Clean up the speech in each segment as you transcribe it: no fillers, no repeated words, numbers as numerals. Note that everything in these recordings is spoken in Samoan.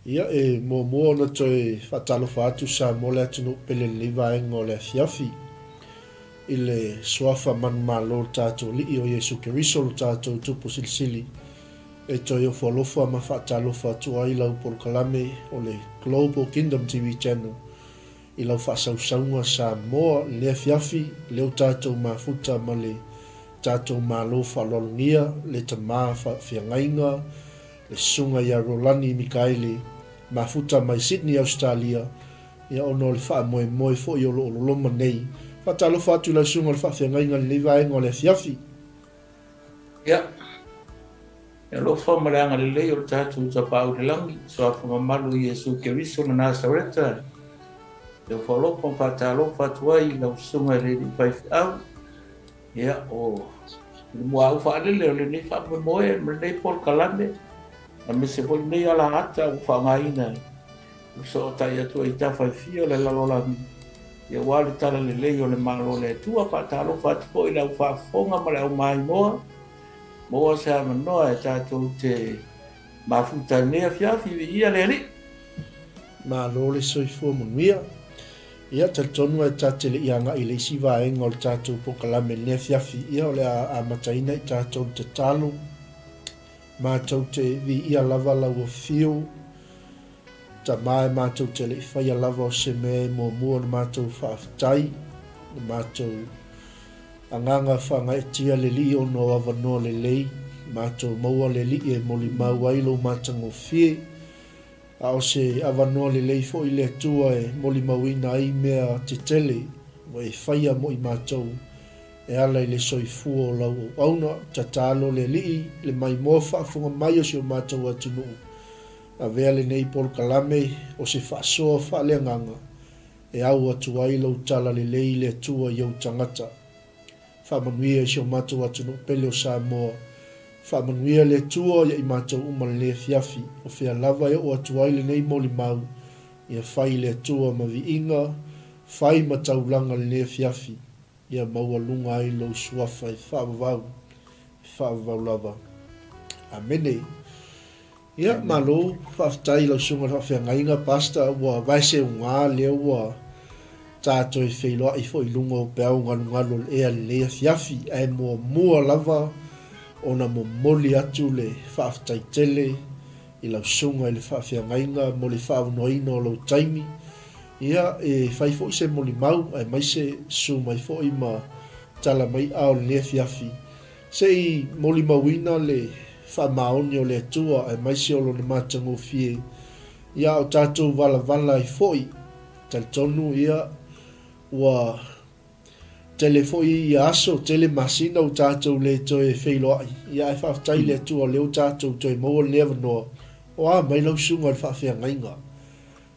Ia, e muamua ona toe faatalofa atu Samoa le atunuu pele i lenei vaega o le afiafi i le Suafa manumalo o le tatou Alii o Iesu Keriso lo tatou Tupu Silisili e toe ofo alofa ma faatalofa atu ai lau polokalame o le Global Kingdom TV Channel i lau faasausauga Samoa i lenei afiafi lea ua tatou mafuta ma le tatou Malo faaaloalogia le Tama Faafeagaiga le Susuga ia Rolani Mikaele, mafuta mai Sydney, Ausetalia, ia ona o le faamoemoe foi o lo o loloma nei. Faatalofa atu i lau Susuga o le Faafeagaiga i lenei vaega o le afiafi. Ia, e alofa ma le agalelei o le tatou Tapaau i le Lagi, Suafa mamalu o Iesu Keriso na Nasareta, e ofo alofa ma faatalofa atu ai i lau Susuga i le Alii Faifeau, Ia, o le muaau faalele o lenei faamoemoe ma lenei polokalame, aemaise foi lenei alaata ua faaaogaina e fesootai atu ai i tafa e fia o le lalolagi, ia aua le talalelei o le Malo o le Atua. Faatalofa atu foi i le au faafofoga ma le au maimoa, maua se avanoa e tatou te mafuta i lenei afiafi, viia le Alii. Malo le soifua manuia. Ia, talitonu e ta te le i agai i le isi vaega o le tatou polokalame i lenei afiafi, ia o le a amataina i tatou le tatalo. Matou te viia lava lau afio, Tama e matou te le i faia lava o se mea e muamua ona matou faafetai, le matou agaga faagaeetia le Alii ona o avanoa lelei, matou maua le Alii e molimau ai lou matagofie. A o se avanoa lelei foi le Atua e molimauina ai mea tetele ua e faia mo i matou e ala i le soifua o lau auauna. Tatalo le Alii, le maimoa faafofoga mai o si o matou atunuu. Avea lenei polokalame o se faasoa faaleagaga e au atu ai lou tala lelei i le Atua i ou tagata. Faamanuia i si o matou atunuu pele o Samoa. Faamanuia le Atua ia i matou uma lenei afiafi, o fea lava e oo atu ai lenei molimau, ia fai le Atua ma viiga, fai ma taulaga lenei afiafi, ia maualuga ai lou suafa e faavavau, e faavavau lava. Amene. Ia, malo, faafetai i lau susuga i le faafeagaiga, Pastor, ua vaeseuga lea ua ta toe feiloai foi i luga o peau galugalu o le ea i lenei afiafi, ae muamua lava ona momoli atu le faafetai tele i lau susuga i le faafeagaiga mo le faaavanoaina o lou taimi, ia, e fai foi se molimau aemaise susu mai foi ma tala mai ao i lenei afiafi. Se i molimauina le faamaoni o le Atua aemaise o Lona matagofie, ia a o tatou valavala ai foi. Talitonu ia, ua tele foi ia aso, tele masina ua tatou le toe feiloai, ia ae faafetai i le Atua o lea ua tatou toe maua lenei avanoa, o a mai lau susuga i le faafeagaiga?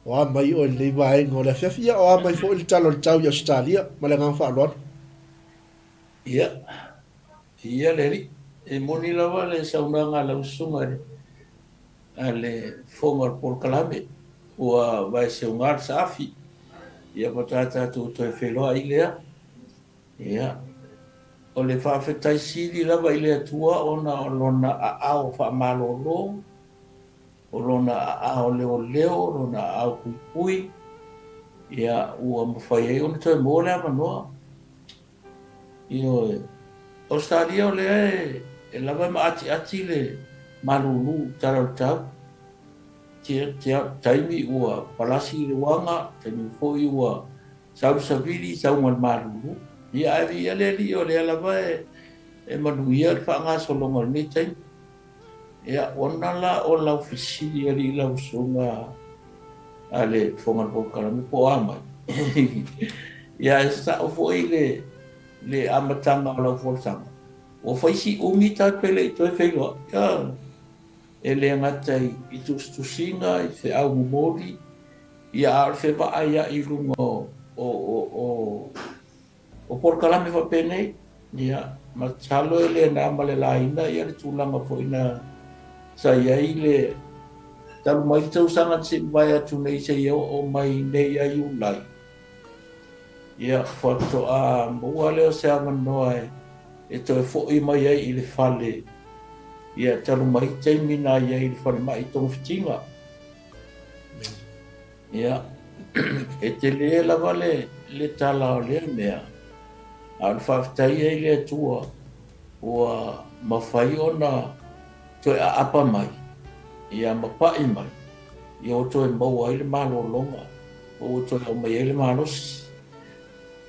O a mai oe i lenei vaega o le afiafi? Ia o a mai foi le tala o le tau i Ausetalia? Ma le agaga faaaloalo. Ia, ia le alii. E moni lava le saunoaga a lau susuga i le, a le fofoga o le polokalame, ua vaeseuga le saafi, ia faatoa tatou toe feiloai lea. Ia, o le faafetai sili lava i le Atua ona o Lona aao faamalolo, o Lona aao leoleo, Lona aao puipui, ia, ua mafai ai ona toe maua le avanoa. Ioe. O Ausetalia o lea e lava e maatiati le malulu i tala o le tau. Taimi ua palasi i le uaga, taimi foi ua sau le savili, sauga i le malulu. Ia ae viia le Alii o lea lava e manuia le faagasologa o lenei taimi. Ia, ona la o lau fesili alii lau susuga a le Fofoga o le Polokalame po o a mai. Ia, e sao foi le, le amataga o lau folasaga. Ua fai si umi tatou e le i toe feiloai. Ia, e le gata i, i tusitusiga, i feau momoli, ia a o le fevaaiai i luga o, o, o, o O polokalame faapenei, ia, masalo e le na ma le laina ia le tulaga foi na sa i ai le talu mai le tausaga na se i mavae atu nei seia oo mai nei ia Iulai. Ia, faatoa maua lea o se avanoa e, e toe foi mai ai i le fale, ia, talu mai taimi na i ai i le falemai togafitiga. Ia, e tele lava le, le tala o lea mea, a o le faafetai ai i le Atua ua mafai ona toe aapa mai, ia ma pai mai, ia ua toe maua ai le malologa, ua toe aumai ai le malosi.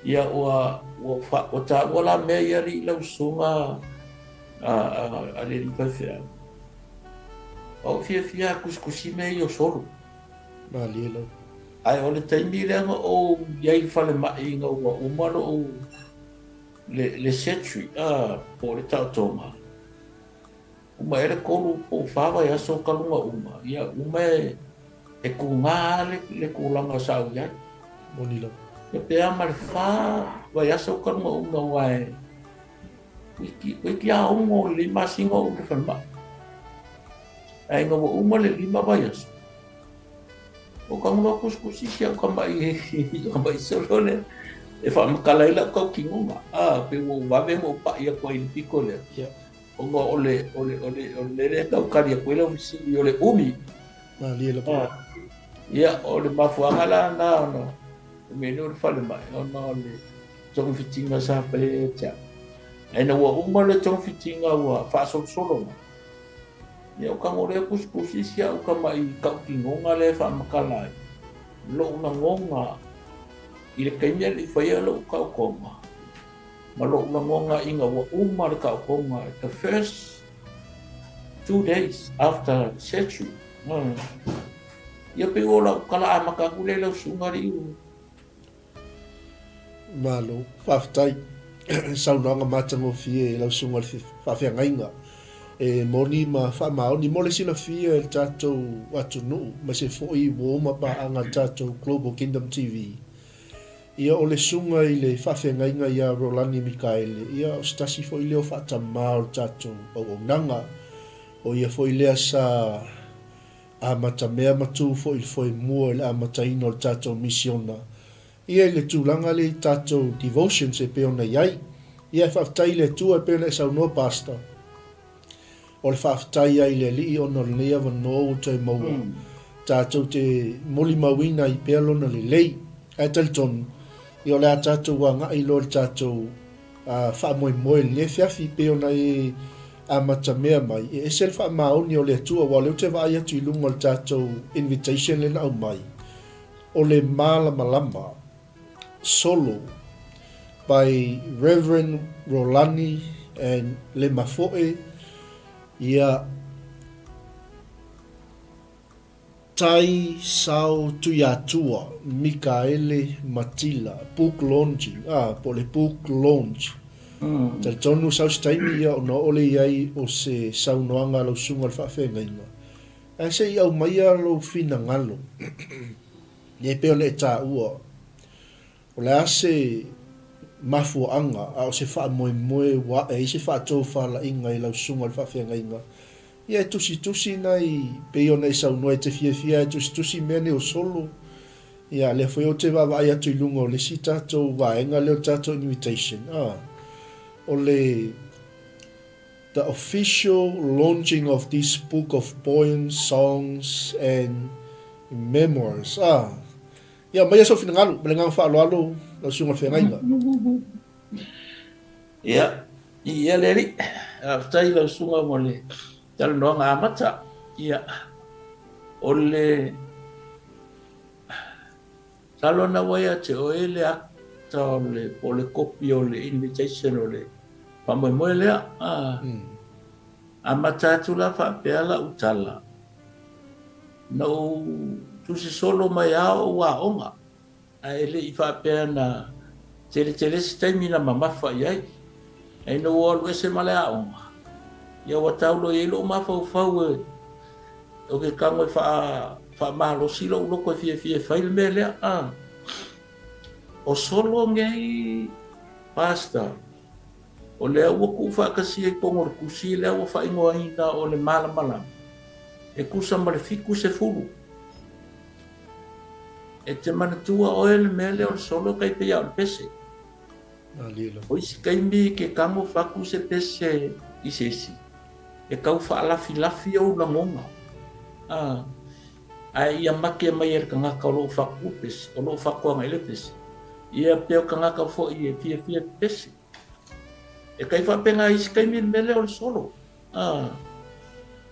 Ia ua, ua, fa, ua taua la mea ia alii lau susuga a, a, a le alii faifeau. Ua ou fiafia a tusitusi mea ia o solo. Malie lava. Ae o le taimi lea na ou i ai i le falemai ina ua uma lou le, le surgery, a, po o le taotoga, uma ea le 3 po o 4 vaiaso talu ona uma, ia uma e, e tuga lava le, le tulaga sa ou i ai. Moni lava. Ia pe a ma le 4 vaiaso talu ona uma aua e toeitiiti lava 6 lelei masina o ou i le falemai. Ae ina ua uma le 5 vaiaso, o tago loa tusitusi si au tama'i tama'i solo lea e faamatala ai lau tautinoga. A, pei ua ou vave ona ou pa'i atu ai i le pito lea. Ona o le, o le, o le, o le mea lea e tau tali atu ai lau fesili, o le umi. Malie lava. Ia, o le mafuaaga la lena ona o mea nei o le falemai, ona o le togafitiga sa faia ia te au. Ae ina ua uma le togafitiga ua faasolosolo mai, ia o tago lea tusitusi si au tama'i tautinoga lea e faamatala ai lou lagona i le taimi a le i faia lou taotoga ma lou lagona ina ua uma le taotoga the first 2 days after surgery. Ia pei o lau tala amata atu lea i lau susuga alii. Malo, faafetai i saunoaga matagofie i lau susuga i le faafeagaiga e moni ma faamaoni mo le silafia e le tatou atunuu aemaise foi uo ma paaga a le tatou Global Kingdom TV. Ia o le susuga i le faafeagaiga ia Rolani Mikaele, ia o se tasi foi lea o faatama o le tatou auaunaga. O ia foi lea sa amatamea ma tu foi i le foemua i le amataina o le tatou misiona ia i le tulaga lea i tatou devotions e pei ona i ai. Ia e faafetai i le Atua e pei ona e saunoa Pastor, o le faafetai ai i le Alii ona o lenei avanoa ua toe maua tatou te molimauina ai pea Lona lelei. Ae talitonu, ia o le a tatou agai loa i le tatou faamoemoe i lenei afiafi, pei ona e amatamea mai, e ese le faamaoni o le Atua, aua o lea ou te vaai atu i luga o le tatou invitation lea na aumai, o le malamalama, solo, by Reverend Rolani and Lemafoe, ia, Tai Sao Tuiatua, Mikaele Matila, Book Launching, ah, po o le Book Launch. Talitonu sau se taimi ia ona oo lea i ai o se saunoaga a lau susuga i le faafeagaiga. Ae se i aumaia lou finagalo, e pei ona e taua, o le a se mafuaaga a o se faamoemoe ua ae ai se faatofalaiga i lau susuga i le faafeagaiga Ia e tusitusi nai, pei ona e saunoa e te fiafia e tusitusi mea nei o solo. Ia, lea foi ou te vaavaai atu i luga o le isi tatou vaega lea o le tatou invitation, a, o le The official launching of this book of poems, songs and memoirs. A, ia, aumaia sou finagalo, ma le agaga faaaloalo lau Susuga i le Feagaiga. Ia, ia le alii, faafetai i lau susuga mo le talanoaga amata. Ia, o le masalo na ua ia te oe le ata o le, po o le kopi o le invitation o le faamoemoe lea. Amata atu la faapea lau tala, na ou tusi solo mai lava ou aoga. Ae le i faapea na tele tele se taimi na mamafa i ai. Ae ina ua alu ese ma le aoga, ia ua tau loa i ai lou mafaufau e o ke tago e faa, faamalosi lou loto e fiafia e fai le mea lea. A, o solo nei Pastor, o lea ua tuufaatasia i totonu o le tusi lea ua faaigoaina o le Malamalama, e tusa ma le 70. E te manatua oe le mea lea o le solo tai pei a o le pese. O isi taimi ke tago fatu se pese i se isi, e tau faalafilafi ou lagona. Ae ia make mai e le tagata o lo o fatu le pese, o lo o fatu agai le pese, ia pe o tagata foi e fiafia pese. E tai faapena i isi taimi le mea lea o le solo. A,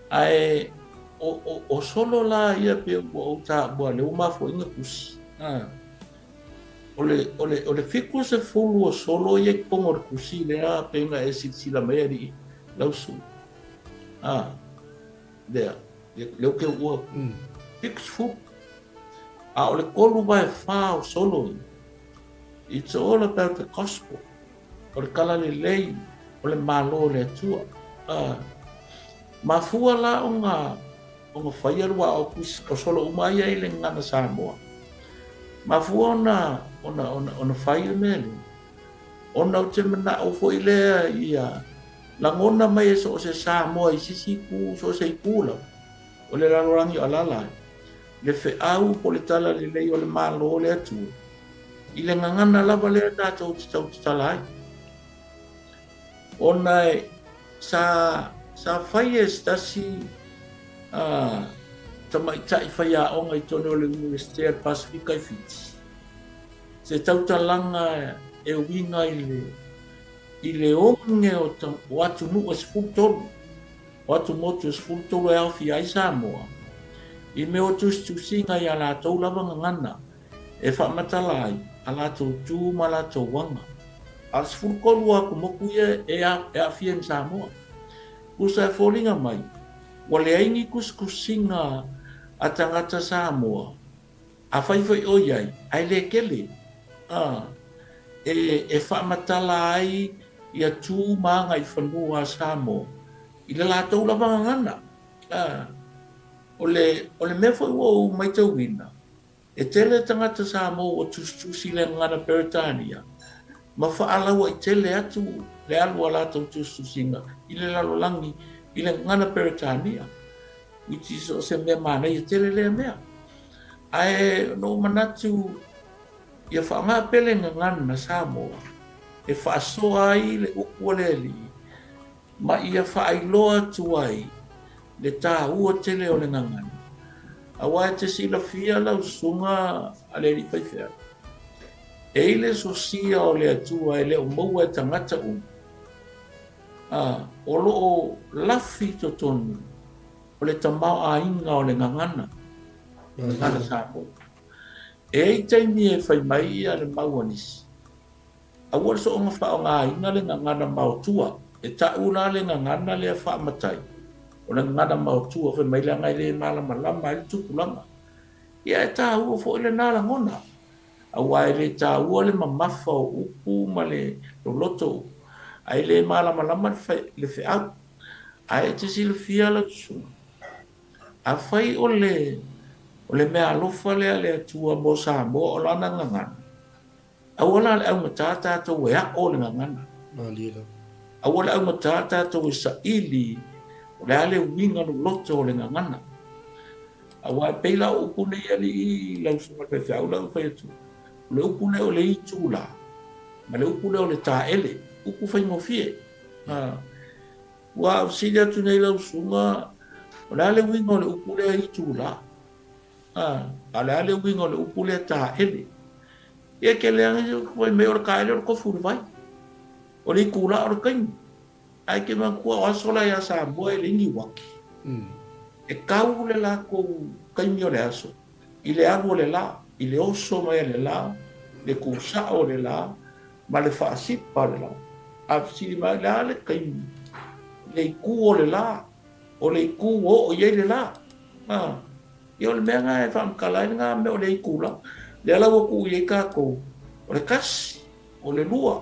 ae o, o, o solo la ia pe ua ou taua lea ua mafua ai ona tusi. A, o le, o le, o le 70 o solo ia i totonu o le tusi lea pei ona e silasila mai alii lau susuga. A, lea, lea ou te uua atu. 70. A o le 3/4 o solo ia, it's all about the gospel. O le talalelei o le Malo o le Atua. A, mafua la ona, ona faia le aua o, o solo uma ia i le gagana Samoa. Mafua ona, ona, ona, ona fai le mea lea, ona ou te manao foi lea ia lagona mai e so o se Samoa i se isi itu, so o se itu lava o le lalolagi o alaala ai, le feau po o le talalelei o le Malo o le Atua. I le gagana lava lea tatou te tau tatala ai. Ona sa, sa fai e se tasi uh, tamaitai faiaoga i totonu o le Iunivesite a le Pasifika i Fiti, se tautalaga e uiga i le, i le oge o, o atunuu e 13, o atumotu e 13 e aofia ai Samoa, i mea o tusitusiga i a latou lava gagana e faamatala ai a latou tu ma latou aga. A o le 13 o atumotu ia e aafia i Samoa. Tusa e foliga mai, ua leai ni tusitusiga a tagata Samoa, afai foi o i ai, ae le tele, a, e, e faamatala ai ia tu ma agaifanua a Samoa i le latou lava gagana. A, o le, o le mea foi ua ou matauina, E tele tagata Samoa ua tusitusi i le gagana Peretania ma faalauaitele atu le alu a latou tusitusiga i le lalolagi i le gagana Peretania, which is o se mea manaia tele lea mea. Ae na ou manatu ia faaaoga pea le gagana Samoa e faasoa ai le upu a le Alii ma ia faailoa atu ai le taua tele o le gagana, aua e te silafia lau susuga a le alii faifeau, e i le sosia o le Atua e le o maua e tagata uma, a, o lo o lafi i totonu o le tamaoaiga o le gagana, gagana Samoa. E i ai taimi e fai mai ia le mau a nisi, Aua le soonga faaaogaina le gagana maotua. E taʻu la le gagana lea faamatai, o le gagana maotua fai mai leaga e le malamalama ai le tupulaga. Ia e taua foi lena lagona, aua e le taua le mamafa o upu ma le loloto o upu, ae le malamalama le feau. Ae e te silafia lau susuga, afai o le o le meaalofa lea a le Atua mo Samoa o lana gagana, Aua la le augatā tātou e aʻo le gagana. Malie lava. Aua le augatā tātou e saili o le a le uiga loloto o le gagana. Aua e pei la o upu nei alii lau susuga i le faifeau la ua fai atu, o le upu lea o le itulā ma le upu lea o le taele, upu faigofie. Ua fesili atu nei lau susuga, o le a le uiga o le upu lea itulā? A o le a le uiga o le upu lea taele? Ia ke leaga i fai mai o le taele o le tofu i le vai. O le itulā o le taimi. Ae ke manatua o aso la iā Samoa e leai ni uaki. E kau le latou taimi o le aso i le alu o le lā, i le oso mai a le lā, le kūsao o le lā, ma le faasipa o le lā. A fesili mai, o le a le taimi? Le itu o le lā, o le itu ua oo i ai le lā. A, ia o le mea lena e faamatala ai lena mea o le itulā. Lea la ua tuu i ai tatou, o le tasi, o le lua,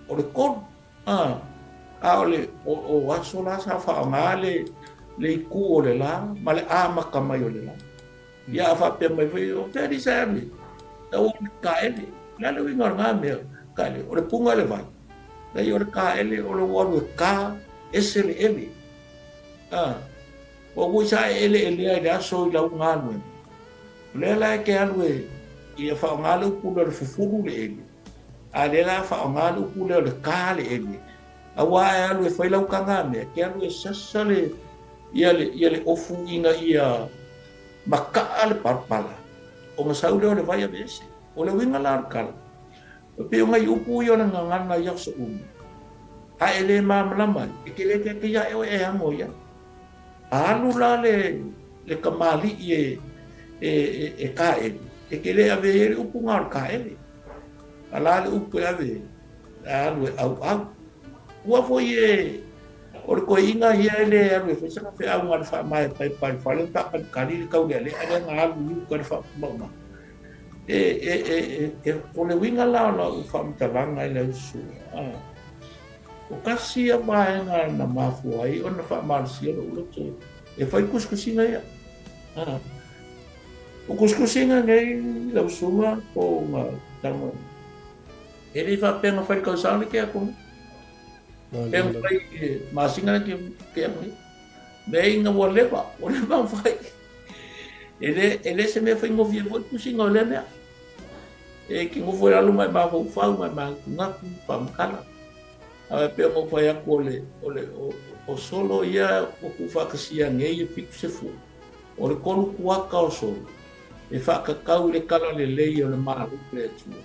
o le tolu, a, a o le, o, o aso la sa faaaoga le, le itu o le lā ma le amata mai o le lā. Ia a faapea mai foi, o fea alii sa e alu ai? Tau o le taele. O le a le uiga o lena mea, taele? O le puga i le vai. Leai, o le taele o lou alu e ta ese le ele. A, Ua ui sa e eleelea i le aso i lau galuega. O lea la e te alu e ia faaaoga le upu lea o le fufulu le ele, a lea la faaaoga le upu lea o le ka le ele. Aua e alu e fai lau tagamea, e te alu e sasa le ia le ia le ofu ina ia Maka'a le palapala, ona sau lea o le vai aveese. O le uiga la o le tala, e pei o nai upu ia o le gagana i aso uma, a e le malamalama ai, e te le taitai ae oe e ano i ai. A alu la le, le kamali'i e, e, e, e kāʻele, e te le ave ai le upu na o le kāʻele. A la le upu e ave ai, a alu e ʻauʻau. Ua foi e, o le toeaina ia e le alu e fai sana feauga i le faamaepaepa i le fale ma faakalikali le taulealea lea na alu i uka i le faamaumau. E, e, e, e, e, o le uiga la o lau faamatalaga i lau susuga, o tasi ia vaega na mafua ai ona faamalosia lou loto e fai tusitusiga ia. O tusitusiga nei lau susuga po o na tago, e le i faapea na fai i le tausaga le tea atu nei. Pea na fai i le masina le tea atu nei. Leai ina ua leva, ua leva ona fai. E le, e le se mea faigofie foi le tusiga o lea mea. E te nofo i lalo ma e mafaufau ma e manatunatu, faamatala. Ae pei ona ou fai atu o le, o le, o, o solo ia ua tuufaatasia nei e 70, o le 3 kuata o solo e faatatau i le talalelei o le Malo o le Atua.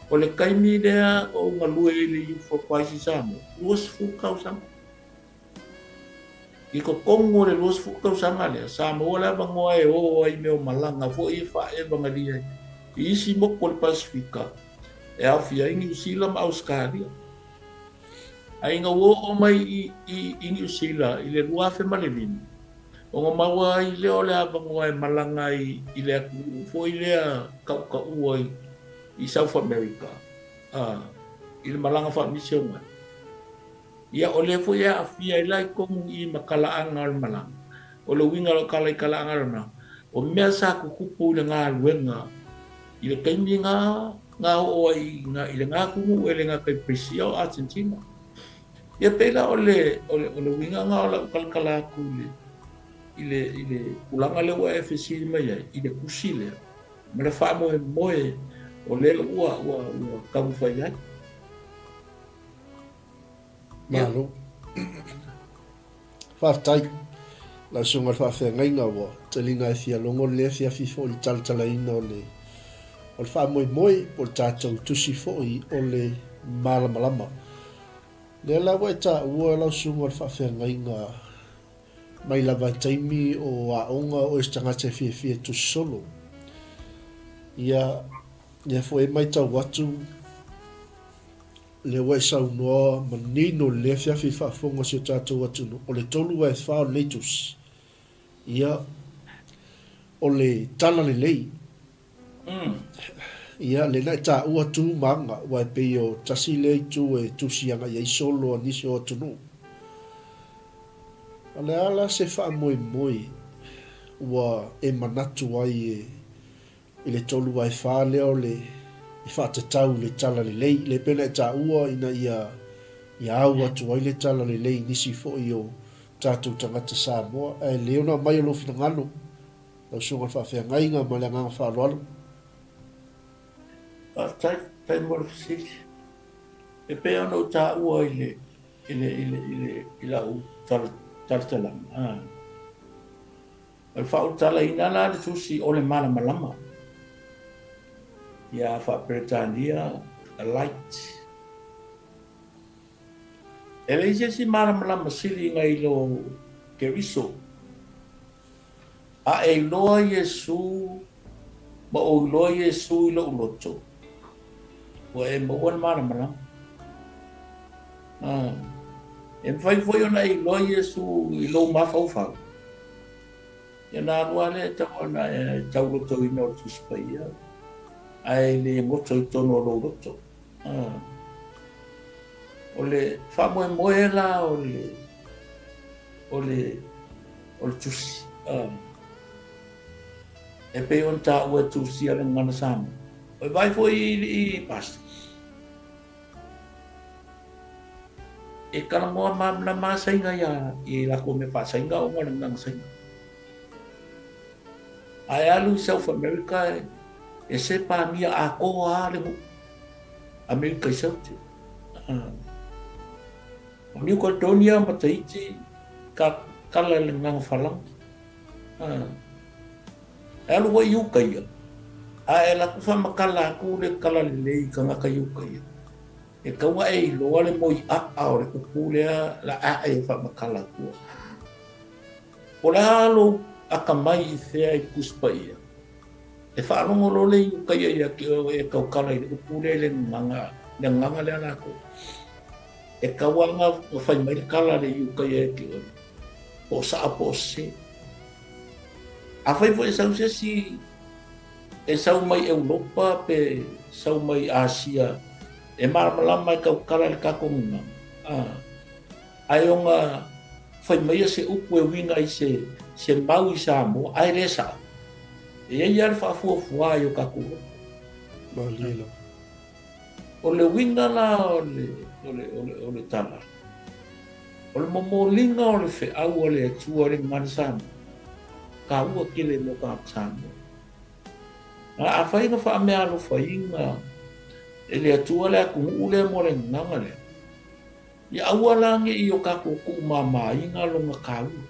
O le taimi lea o ou galue i le Youth for Christ i Samoa, 20 tausaga. I totonu o le 20 tausaga lea, sa maua le avanoa e o ai i mea o malaga foi e faaevagalia ai i isi motu o le Pasefika e aofia ai Niu Sila ma Ausetalia. Ae ina ua oo mai i, i, i Niu Sila i le 2005, ona maua ai lea o le avanoa e malaga ai i le atunuu foi lea tautaua i, i South America, a, i le malaga faamisionale. Ia, o lea foi e aafia ai la i totonu i i ma talaaga o le malaga. O le uiga o lau tala i talaaga o le malaga, o mea sa tutupu i le galuega i le taimi na na oo ai i lena atunuu e le gata i Peresia o Argentina. Ia pei la o le o le o le uiga na o lau talatala atu i le i le i le tulaga lea ua e fesili mai ai i le tusi lea ma le faamoemoe o lea ua ua ua taumafai ai. Malo. Faafetai. Lau Susuga i le Faafeagaiga ua taliga e fia logo lenei afiafi foi i le talatalaina o le o le faamoemoe po o le tatou tusi foi o le malamalama. Lea la ua e taua lau Susuga i le Faafeagaiga mai lava i taimi o aoga o oe se tagata e fiafia e tusi solo. Ia, lea foi e matau atu Lea ua e saunoa manino i lenei afiafi i le faafofoga o si o tatou atunuu, o le 3 ae 4 o lenei tusi, ia, o le tala lelei. Ia, lea na e taua tu ma aga, aua e pei o tasi lea itu e tusi agai ai solo a nisi o atunuu. O le a la se faamoemoe ua e manatu ai e I le 3 ae 4 lea o le i faatatau i le talalelei, lea pei ona e taua ina ia ia au atu ai le talalelei i nisi foi o tatou tagata Samoa, ae lelei ona aumai o lou finagalo, lau Susuga i le Faafeagaiga ma le agaga faaaloalo. Faafetai, faafetai mo le fesili. E pei ona ou taua i le, i le, i le, i le, i lau talatalaga, O le faaulutalaina la le tusi o le malamalama ia faa-Peretania the light. E leai se isi malamalama sili nai lo Keriso. A e iloa Iesu ma ou iloa Iesu i lou loto, ua e maua le malamalama. Ah, e mafai foi ona e iloa Iesu i lou mafaufau. Ia na alu lava lea e tau ana e tau lotoina o le Tusi Paia, ae le goto i totonu o lou loto. Ah. O le faamoemoe la o le o le o le tusi. Ah. E pei ona taua e tusia le gagana Samoa. O e vaai foi i pastor. E talanoa malamalama lava Saina ia i latou mea faa-Saina ona o le gagana Saina. Ae alu i South America e sepania atoa lava le nuu Amerika i Saute. O New Caledonia ma Tahiti ka kala i le gagana Falagi. E alu foi i uka ia, a e alu atu faamatala atu le tala lelei i tagata i uka ia, e tau ona e iloa le moia'a o le upu lea la a'e e faamatala atua. Po o le a lou atamai i fea i Tusi Paia, e faalogo loa le iuka ia ia te oe e tautala i le upu lea i le gagana, le gagana lea latou. E tau lava ona fai mai le tala a le iuka ia ia te oe, po o sa'a po o sese. Afai foi e sau se isi e sau mai Europa pe sau mai Asia e malamalama e tautala i le tatou gagana, ae ona fai maia se upu e uiga i se, se mau i Samoa, ae le sao, e i ai lava le faafuafua i o tatou loto. Malie lava. O le uiga la o le, o le, o le, o le tala, o le momoliga o le feau a le Atua i le gagana Samoa, taua tele mo tagata Samoa. A afai na faameaalofaina e le Atua le atunuu lea mo le gagana lea, Ia aua la ne i o tatou tuumamaina lona taua.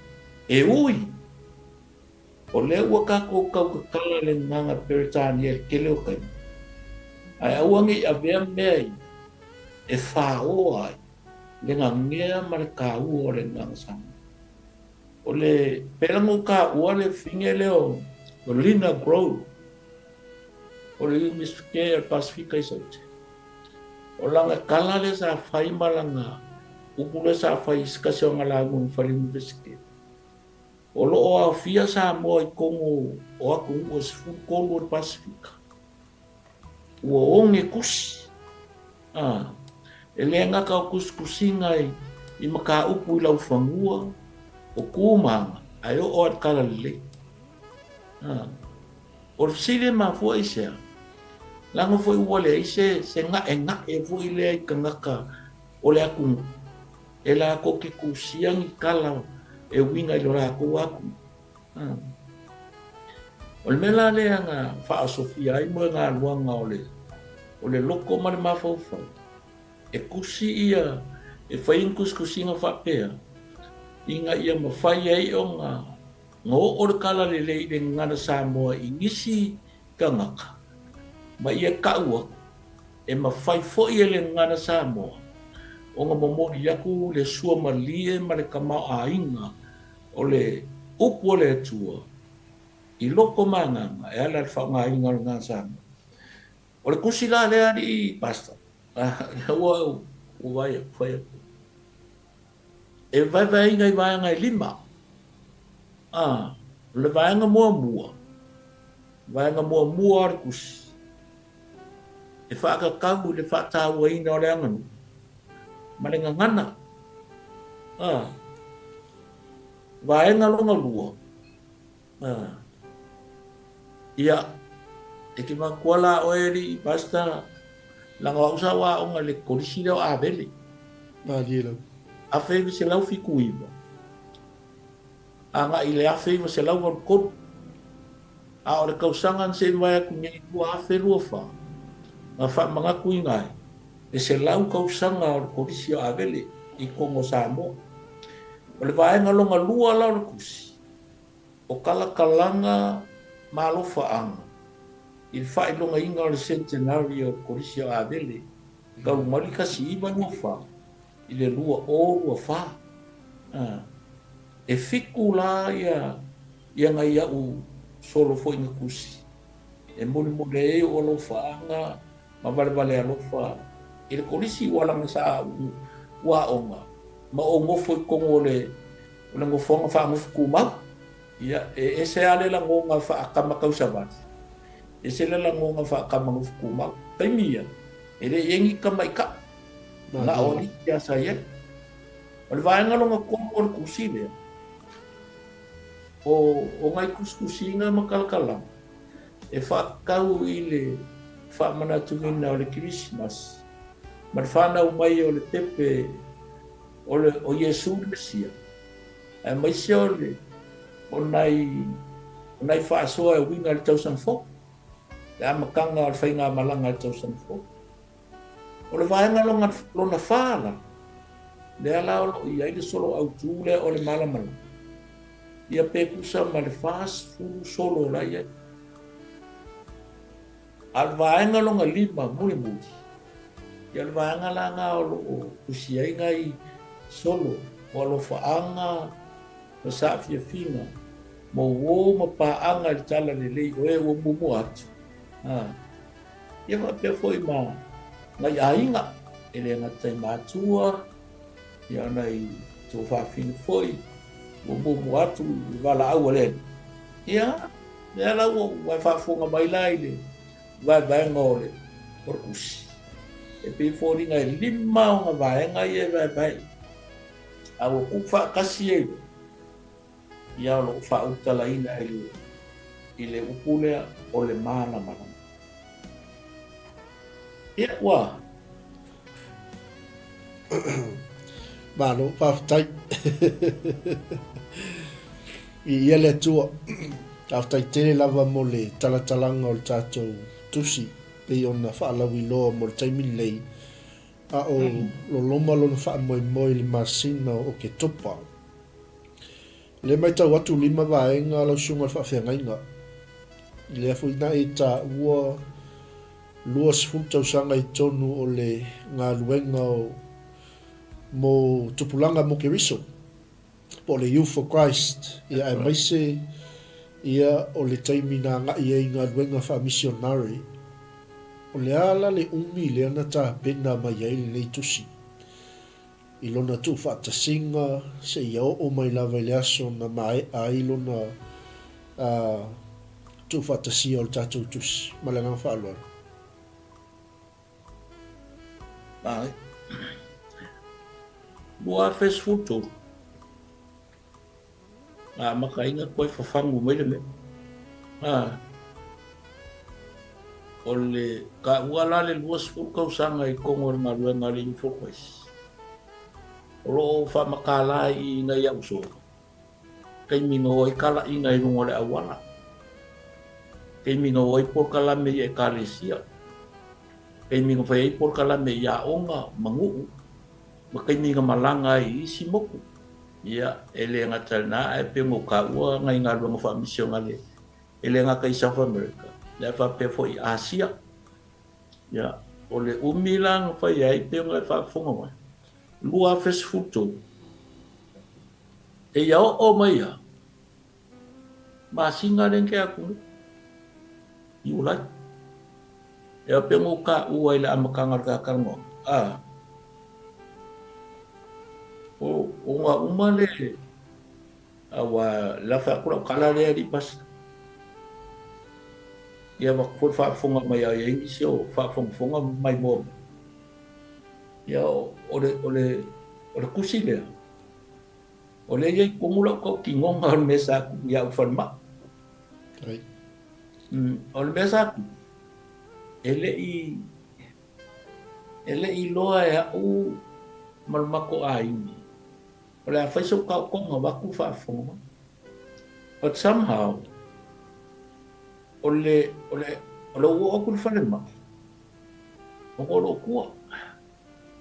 E ui, o lea ua tatou tautatala i le gagana Peretania i le tele o taimi, ae aua ne i avea mea ia e faoa ai le nanea ma le taua o le gagana Samoa. O le, pei ona ou taua le fine lea o Lina Grove, o le Iunivesite o le Pasefika i Saute. O lana tala lea sa fai ma lana upu lea sa fai i se tasi o ana lauga na fai i le Iunivesite, o lo o aofia Samoa i totonu o atunuu e 13 o le Pasefika, ua oge tusi, a, e le gata o tusitusiga i mataupu i laufanua, o tu ma aga, ae oo lava i le talalelei. A. O le fesili e mafua i sea? Leaga foi ua leai se, se ga'ega'e foi lea i tagata o le atunuu, e latou te tusia ni tala e uiga i lo latou atunuu. O le mea la lea na faaosofia ai moegaluaga o le, o le loto ma le mafaufau, e tusi ia, e fai ni tusitusiga faapea, ina ia mafai ai ona Na oo le talalelei i le gagana Samoa i nisi tagata, ma ia kau aku, e mafai foi e le gagana Samoa ona momoli aku le suamalie ma le tamaoaiga o le upu a le Atua i loko ma agaga e ala i le faaaogaina o le gagana Samoa. O le tusi la lea alii Pastor, ua vaai aku, fai aku. E vaevaeina i vaega e lima. Ā, o le vaega muamua, vaega muamua o le tusi, e faatatau i le faatauaina o le aganuu ma le gagana. Ā, vaega lona lua, ā, ia, e te manatua la oe alii Pastor, leaga o au sa ou aoga i le Kolisi lea o Avele. Malie lava. 1979 agai i le 1983, a o le tausaga na se i mavae atu nei 2024, na faamanatuina ai le 100 tausaga o le Kolisi o Avele i totonu o Samoa. O le vaega lona lua la o le tusi, O talakalaga ma alofaaga i le faailogaina o le Centenary o le Kolisi o Avele talu mai le 1924 i le 2024. E fitu la ia nai au solo foi na tusi e molimoli ai ou alofaaga ma valevale alofa i le Kolisi ua laga sa ou aoga ma ou nofo i totonu o le O le nofoaga faanofo tumau, ia, e ese lava le lagona faakama tausavali, ese le lagona faakama nofo tumau. Taimi ia, e le i ai ni tamaitaʻi, na o alii lava sa i ai. O le vaega lona tolu o le tusi lea, o, o nai tusitusiga ma kalakalaga e faatatau i le faamanatuina o le Kerisimasi ma le fanau mai o le pepe O le, o Iesu le Mesia, aemaise o le, o nai, o nai faasoa e uiga i le tausaga fou, le amataga o le faigamalaga i le tausaga fou. O le vaega lona, lona fa la, lea la o lo o i ai le solo autu lea o le malamalama, ia pe tusa ma le 40 solo la i ai. A o le vaega lona lima mulimuli, ia o le vaega la na o lo o tusi ai nai solo o alofaaga ma saafiafiga mo uo ma paaga i le talalelei o e ua muamua atu. A, ia faapea foi ma nai aiga, e le gata i matua, ia o nai tuafafine foi ua muamua atu i le valaau a le Alii. Ia, lea la ua ua e faafofoga mai la i le vaevaega o le o le tusi. E pei e foliga e lima ona vaega ia e vaevae. A ua tuufaatasi ai loa, ia o lo o faautalaina i le i le upu lea o le malamalama. Ia, ua. Malo, faafetai. Viia le Atua. Faafetai tele lava mo le talatalaga o le tatou tusi pei ona faalauiloa mo le taimi lenei, a o loloma lona faamoemoe i le masina o Oketopa. O lea e matau atu lima vaega lau susuga i le faafeagaiga. I lea foi na e taua 20 tausaga i totonu o le galuega o mo tupulaga mo Keriso po o le Youth for Christ ia aemaise ia o le taimi na agai ai i galuega faamisionare. O le a la le umi lea na tapena mai ai lenei tusi? I lona tuufaatasiga seia oo mai lava i le aso na maea ai lona tuufaatasia o le tatou tusi. Ma le agaga faaaloalo. Āe. 2013. Na amataina toe fafagu mai le mea. A, o le taua la le 20 tausaga i totonu o le galuega a le Youth for Christ. O lo o faamatala i nai a'u uso, taimi na o ai talaiga i luga o le auala, taimi na o ai polokalame i ekalesia, taimi na fai ai polokalame i aoga ma nuu, ma taimi na malaga ai i isi motu. Ia, e le gata i lena, ae pei ona ou taua nai galuega faamisionale e le gata i South America, ae faapea foi i Asia. Ia, o le umi la na fai ai, pei ona e faafofoga mai, 2013, seia oo mai ia masina lea na tea atu nei, Iulai. Ia, pei ona ou taua i le amataga o le ta talanoaga, a, o, ona uma le, aua la fai atu lau tala lea alii pastor. Ia avatu foi le faafofoga mai a i ai nisi o faafogafoga ma maimoa mai. Ia o le, o le, o le tusi lea, o lea e i ai tonu lau tautinoga o le mea sa tuu ia au i falemai. Ai. O le mea sa tupu, e le i, e le i iloa e au ma le matou aiga, o le a fai sou taotoga vaeatu le faafofoga mai. But somehow, o le, o le, o le ou oo atu i le falemai, ona o lou tua.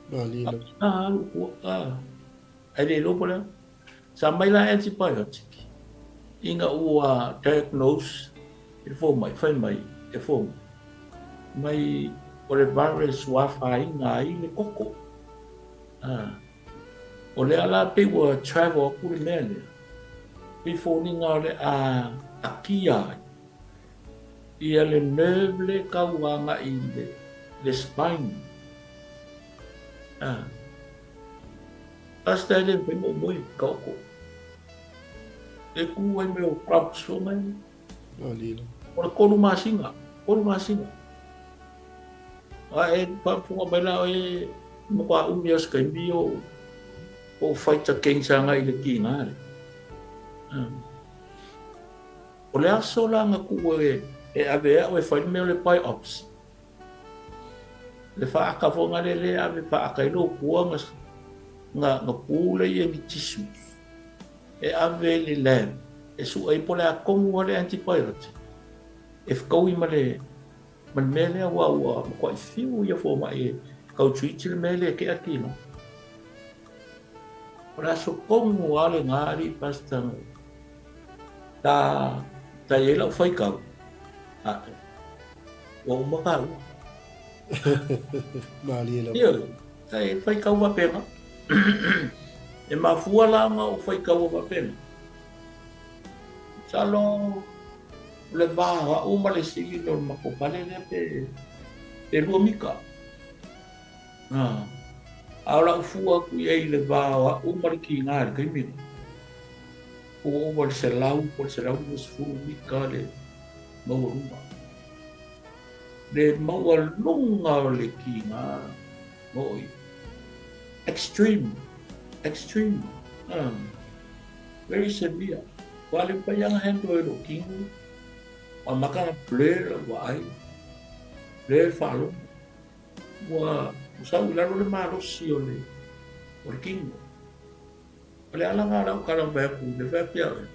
Malie lava. A, lou tua, a. Ae le iloa po o le a. Sa aumai la antibiotic ina ua diagnose e le fomai, fai mai e fomai mai o le virus ua afaina ai le koko. Ah. O lea la pei ua travel atu le mea lea. Pei foliga o le a akia ai ia le nerve le tau agai i le, le spine. Ah. Pastor e le mafai ona ou moe i Kaoko. E ku ai mea o crouch fo mai. Alilo. O le kolu masina, kolu masina. A e faafofoga mai la oe matua umi lava o se taimi o o fight against agai i le tiga lea. O le aso la na tuu e e ave e au e fai le mea o le biopsy. Le faata foi na lea lea ave faata ai lou pua na na na pu lea i ai ni tissues e ave i le lab e sue ai po o le a tonu lava le antibiotic e fetaui ma le ma le mea lea aua ua matuai fiu ia fomai e tau treat le mea lea e tea tino. O le aso tonu lava lena alii pastor ta ta i ai lau faitau. Ua uma kāua. Mālie lava. Ioe, e fai kau faapena. E mafua la ona ou fai kaua faapena. Masalo o le va o au ma le silina o le matou fale lea pe pe lua mita. A o lau fua atu i ai i le va o au ma le kiga i le taimi lea, ua ova i le 100 po o le 120 mita le maualuga. Le maualuga o le kiga oi. Extreme, extreme, very severe. Ua le mafai lava ona handle e lou kino, ua amata ona blur lau vaai, blur le faalogo. Ua sau i lalo le malosi o le o le kino. O le ala lena o lau tala na fai atu, le fai atu ia oe,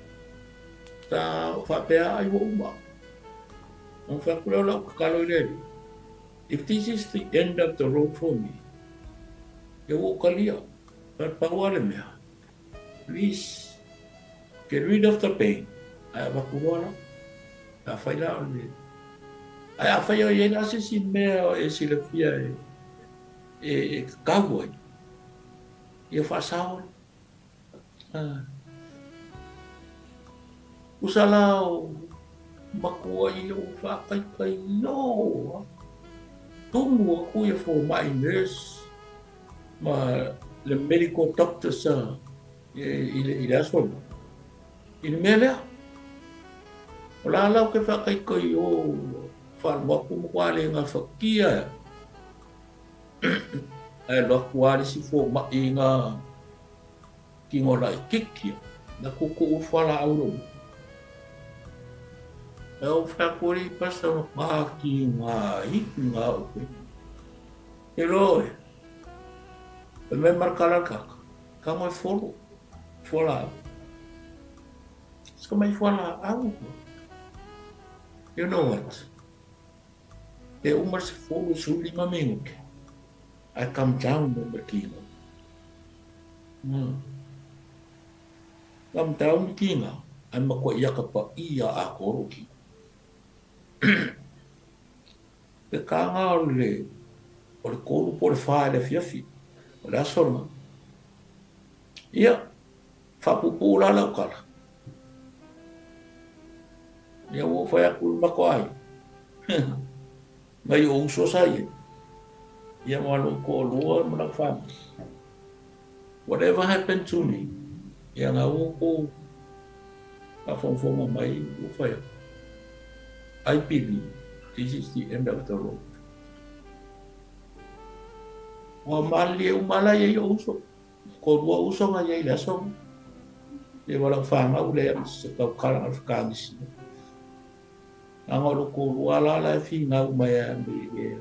sa ou faapea ai ua uma. Ona fai atu lea o lau tatalo i le Alii, if this is the end of the road for me, ia ua ou talia. But pau lava le mea, please get rid of the pain, ae avatu loa la. Pe afai la o le... Ae afai o i ai la se isi mea e silafia e, e, e tatau ai, ia faasao ai. Ah. Tusa la o matua i lou faakaikaio a. Tumu aku ia fomai nurse ma le medical doctor sa i le, i le aso lena. I le mea lea, o la lau ke faakaikaio whaalu aku ma kua le gafatia e. Ae alu atu lava le isi fomai i ngā tino laitiiti ia, na tuutuu fualaau i lou motu. E ou fai atu alii pasa ma tigaina au koe. E loa oe, fai mai ma le tala a le tata, tago e folo fualaau. Sika mai fualaau. You know what? E uma le 15 minute, I come down ma le kiga. Come down le kiga, ae matuai aka paia atoa lou kino. Pe kānga o le o le 3 po o le 4 i le afiafi o le aso lena. Ia, faapuupuu la lau tala. Ia ua ou fai atu i le matou aiga, nai ou uso sa i ai, ia ma lou toalua ma lau fanau. Whatever happened to me, ia na ua outou faafogafoga mai ua fai atu. I believe this is the end of the road. Ua malilie uma la i ai ou uso. Toalua uso na i ai i le aso lena. Ia ma lau fanau lea ma se tautala na whakaanisi. Nanga o lou toalua la la e finau mai a me i e.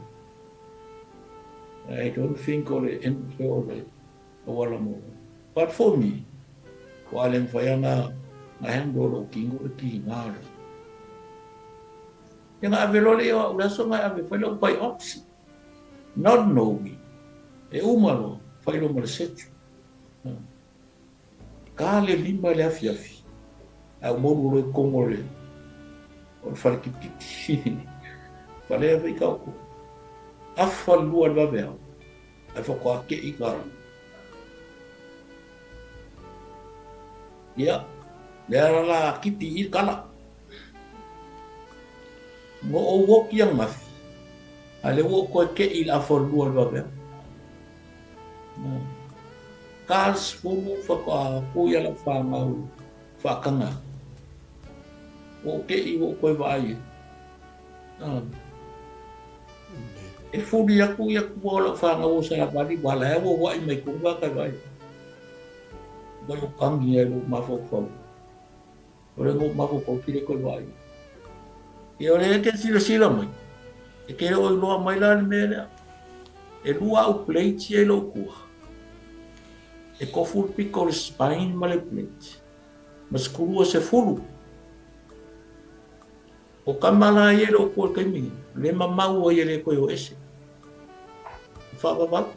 I don't think o le end o le auala mo. But for me, ua le mawhai ana na handle lou kino le kiga le. Ia nga ave loa le ia o au le aso nga ave fai lau biopsy. Not knowing, e uma loa, fai loa ma le sechu. Ka le lima i le afiafi, ae ua molu loa i totonu o le o le fale tipitipi. Fale e fai ka oko. Afa le lua i le vaveao, ae faatoa ke'i ka Ia, lea la kipi i kala. Mo ou oki angafi, a lea ua ou toe ke'i i le afa o le lua i le vaveao. Ka le 10 faatoa tu ia lau fanau faataga. Ua ou ke'i ua ou toe vaai ai. E fuli atu ia tua o lau fanau o Salavali, ua la e auauai mai tonu a kai vaai. Mai o tangi ai lou mafaufau. O le lou mafaufau ki le koe vaai. Ia o le e te silasila mai, e te le o iloa mai la le mea lea. E lua au plates ia i lou tua. E tofu le pito o le spine ma le plate. Ma sekulua sefulu. O tama la ia i lou tua i le taimi nei, le mamau ai e le toe o ese. E faavavau.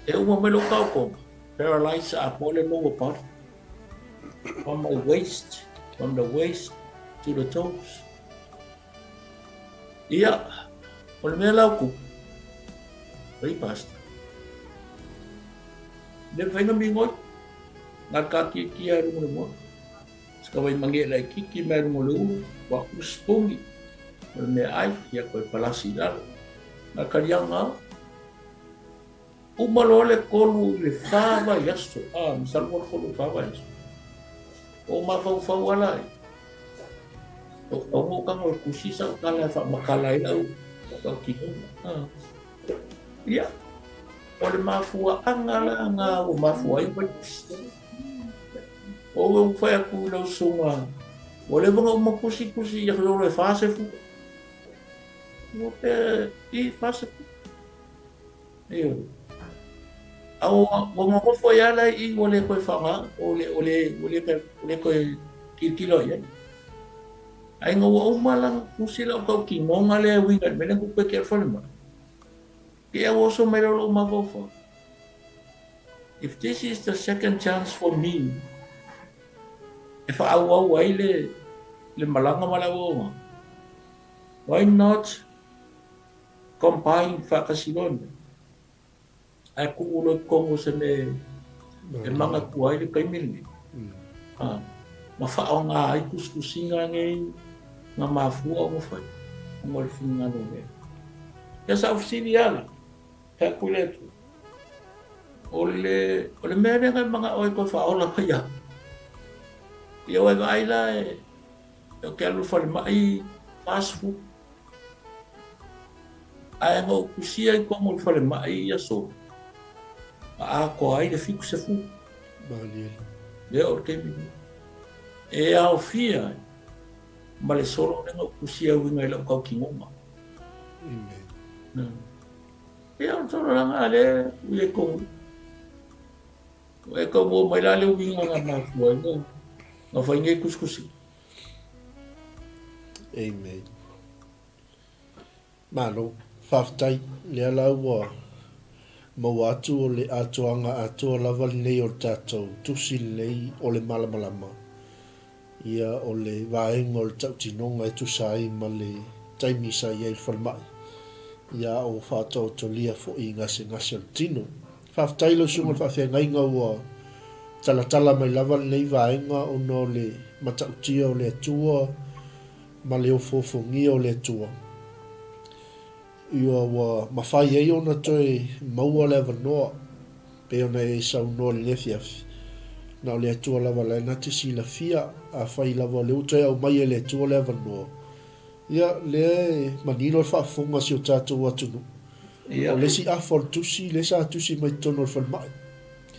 E uma mai lou taotoga, paralyze atoa le lower body. From my waist, from the waist to the toes. Ia, o le mea la o tupu, Oi Pastor, le mafai ona migoi, na o le taatiatia i luga o le moana. Se ka waimagie laitiiti mai luga o le ulu, ua atu le sipuni, o le meaai, ia toe palasi i lalo. Na o le taliaga lava. Uma loa le 3 i le 4 vaiaso, a, masalo po o le 3 i le 4 vaiaso. Ou mafaufau lava la, ou tau ou tago e tusi sau tala e faamatala ai lau tautinoga. Ia, o le mafuaaga la na ua mafua ai ona fai tusi. O ou fai atu i lau susuga, ua leva ona uma tusi tusi ia solo e 40. Ua pe i 40. Ioe. A ua nonofo ai lava la i i ua le toe faaaoga, ua le, ua le, ua le, ua le toe tilotilo i ai. Ae ina ua uma la ona tusi lau tautinoga lea e uiga i le mea lea na tupu ai te au i le falemai, te i ua oso mai loa lou mafaufau, if this is the second chance for me e faaauau ai le, le malaga ma le auaunaga, why not combine faatasi loa le mea? Ae tuu loa i totonu o se mea e manatua ai le taimi lenei. Ah, ma faaaoga ai tusitusiga nei na mafua ona fai ona o le finagalo o le Atua. Ia sa ou fesili lava la, fai atu i le Atua, o le, o le mea lea na e manao ai toe faaola mai au, ia ua e vaai la e, ou te alu i le falemai 40, Ae na ou tusia i totonu o le falemai i aso na atoa ai le 70. Malie. Lea o le taimi nei. E aofia ai ma le solo lea na ou tusia e uiga i lau tautinoga. Amen. Mm. Ia o le solo langa a lea ui ai tonu. E tau mua mai la le uiga na mafua ai na, na fai nei tusitusiga. Amen. Malo, faafetai, lea la ua maua atu o le atoaga atoa lava lenei o le tatou tusi lenei o le malamalama, ia o le vaega o le tautinoga e tusa ai ma le taimi sa i ai i le falemai, ia a o faataotolia foi i gasegase o le tino. Faafetai lau Susuga i le Faafeagaiga ua talatala mai lava lenei vaega ona o le matautia o le Atua ma le ofoofogia o le Atua. Ua ua mafai ai ona toe maua le avanoa pei ona e saunoa i lenei afiafi. Na o le Atua lava la e na te silafia, afai lava o lea ua toe aumai e le Atua le avanoa, ia lea e manino le faafofoga a si o tatou atunuu. Ia. O le isi afa o le tusi lea sa tusi mai totonu o le falemai.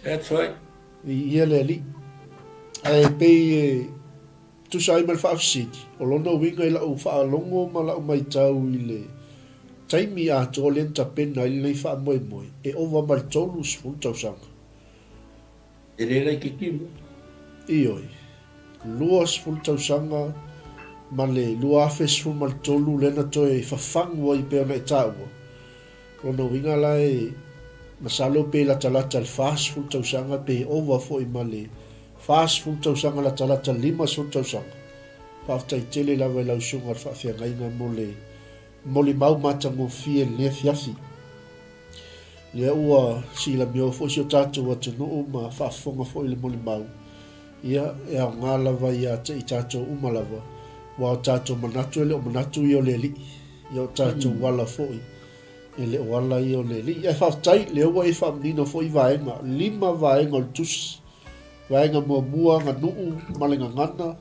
That's right. Viia le Alii. Ae pei e tusa ai ma le faafesili, o lona uiga i lau faalogo ma lau maitau i le taimi atoa lea na tapena ai lenei faamoemoe, e ova ma le 30 tausaga. E le laitiiti mea. Ioe. 20 tausaga ma le 2013 lea na toe fafagu ai pei ona e taua. Lona uiga la e masalo pe latalata i le 40 tausaga pe ova foi ma le 40 tausaga latalata 50 tausaga. Faafetai tele lava i lau Susuga i le Faafeagaiga mo le molimau matagofie i lenei afiafi. Lea ua silamio foi si o tatou atunuu ma faafofoga foi i le molimau, ia, e aoga lava ia te i tatou uma lava, aua o tatou manatu e le o manatu ia o le Alii, ia o tatou ala foi e le o ala ia o le Alii. Ae faafetai, lea ua e faamanino foi vaega, 5 vaega o le tusi, vaega muamua aganuu ma le gagana,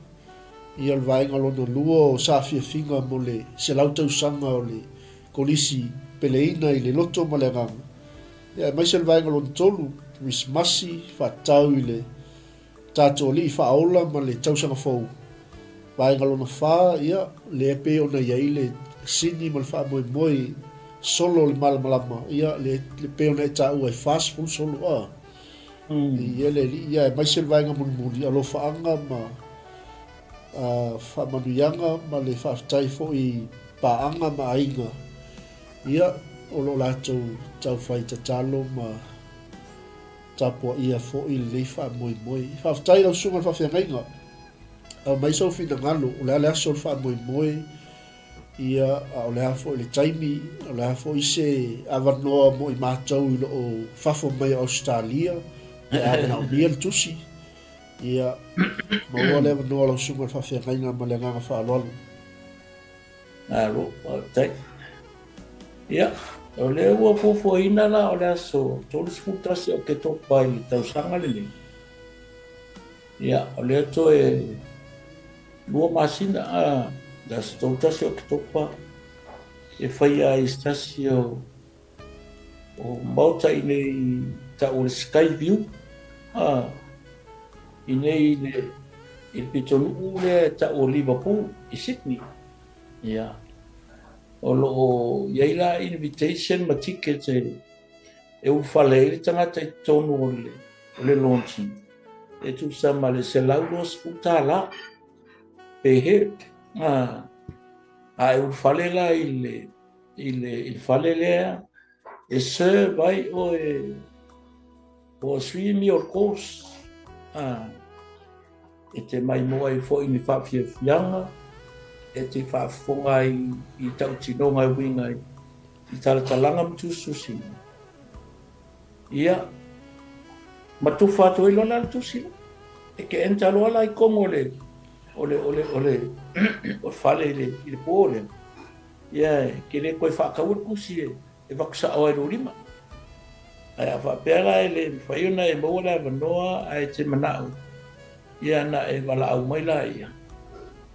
ia o le vaega lona lua o saafiafiga mo le 100 tausaga o le Kolisi peleina i le loto ma le agaga, ia aemaise le vaega lona 3, Kerisimasi, faatatau i le tatou Alii Faaola ma le Tausaga Fou. Vaega lona 4, ia, lea pei ona i ai le sini ma le faamoemoe solo o le malamalama, ia, le, le pei ona e taua e 40 solo, a. Ia le Alii, ia aemaise le vaega mulimuli, alofaaga ma a faamanuiaga ma le faafetai foi i paaga ma aiga, ia, o lo o latou taufai tatalo ma tapuaia foi lenei faamoemoe. Faafetai i lau Susuga i le Faafeagaiga, aumai sou finagalo, o le a le aso o le faamoemoe? Ia, a o le a foi le taimi, o le a foi se avanoa mo i matou i loo fafo mai o Ausetalia pe a manaomia le tusi. Ia, maua le avanoa lau Susuga i le Faafeagaiga ma le agaga faaaloalo. Malo, faafetai. Ia, o lea ua fuafuaina la o le aso 31 o Oketopa i le tausaga lenei. Ia, o lea toe 2 masina, a, le aso 31 o Oketopa, e faia ai se tasi o, o maota i nei tau o le Sky View, a, i nei i le, i le pitonuu lea e tau o Liverpool i Sydney. Ia, o lo o i ai la invitation ma tickets e, e ulufale ai le tagata i totonu o le, o le launching. E tusa ma le $120 per head. A, a e ulufale la i le, i le, i le fale lea, e serve ai oe o three meal course. A, e te maimoa ai foi i ni faafiafiaga, e te faafofoga ai i tautinoga e uiga i talatalaga ma tusitusiga. Ia, ma tufa atu ai loa la le tusi la. E ke enter loa la i tonu o le, o le, o le, o le, o le fale i le, i le po lea. Ia, e ke le koe whaakaua le tusi e, e vaku sao ai lou lima. Ae a faapea la e le mafai ona e maua le avanoa ae te manao, ia na e valaau mai la ia.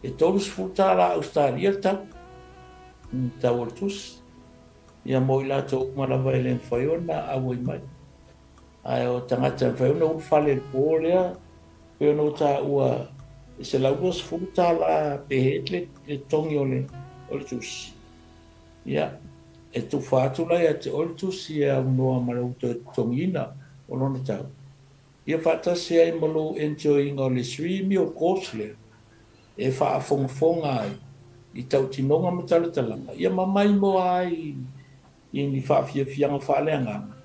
E $30 Ausetalia le tau, tau o le tusi. Ia mo i latou uma lava e le mafai ona auai mai. Ae o tagata e mafai ona ulufale i le po lea, pei ona ou taua e $120 pe head le, le totogi o le, o le tusi. Ia, e tufa atu la ia te oe le tusi e aunoa ma lou toe totogiina o lona tau. Ia faatasi ai ma lou enjoy-ina o le three meal course lea, e faafogafoga ai i tautinoga ma talatalaga, ia ma maimoa ai i ni faafiafiaga faaleagaga,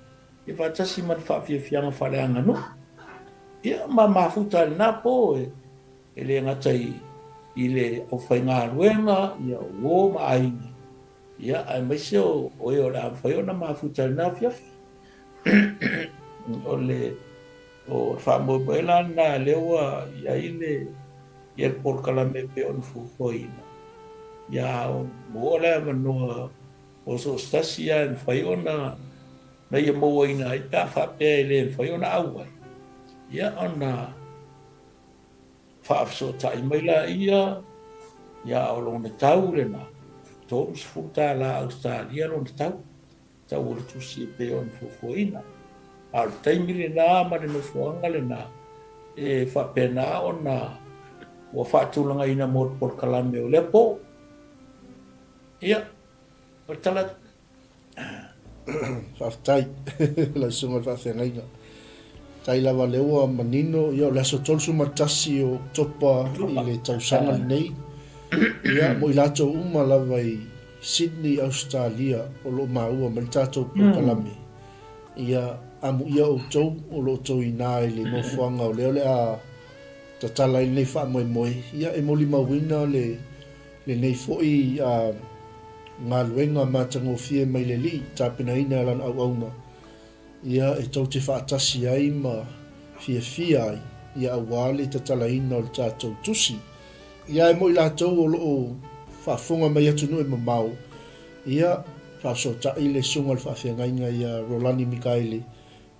ia faatasi ma ni faafiafiaga faaleaganuu. Ia ma mafuta ai lena po e, e le gata i, i le aufaigaluega, ia o uo ma aiga, ia aemaise o, o e o le a mafai ona mafuta i lena afiafi. O le O le faamoemoe la lena lea ua i ai le ia le polokalame e pei ona fuafuaina, ia maua le avanoa o so o se tasi lava e mafai ona na ia mauaina ai pe a faapea e le mafai ona auai, ia ona faafesootai mai laia, ia a o lona tau lena, $30 Ausetalia lona tau. Tau o le tusi e pei ona fuafuaina. A o le taimi lena ma le nofoaga lena e faapena ona ua faatulagaina mo le polokalame o lea po. Ia, o le tala atu. Faafetai lau Susuga i le Faafeagaiga. Faafetai lava lea ua manino, ia o le aso 31 o Oketopa i le tausaga lenei. Ia, mo i latou uma lava i Sydney, Ausetalia, o lo o maua mai le tatou polokalame. Ia, amuia outou o lo o outou inā i le nofoaga o lea o le a tatala ai lenei faamoemoe, ia e molimauina le lenei foi galuega matagofie mai le Alii, tapenaina e Lana auauna. Ia e tou te faatasi ai ma fiafia ai, ia auā le tatalaina o le tatou tusi. Ia e mo i latou o lo o faafofoga mai atunuu e mamao, ia faafesootai le Susuga i le Faafeagaiga ia Rolani Mikaele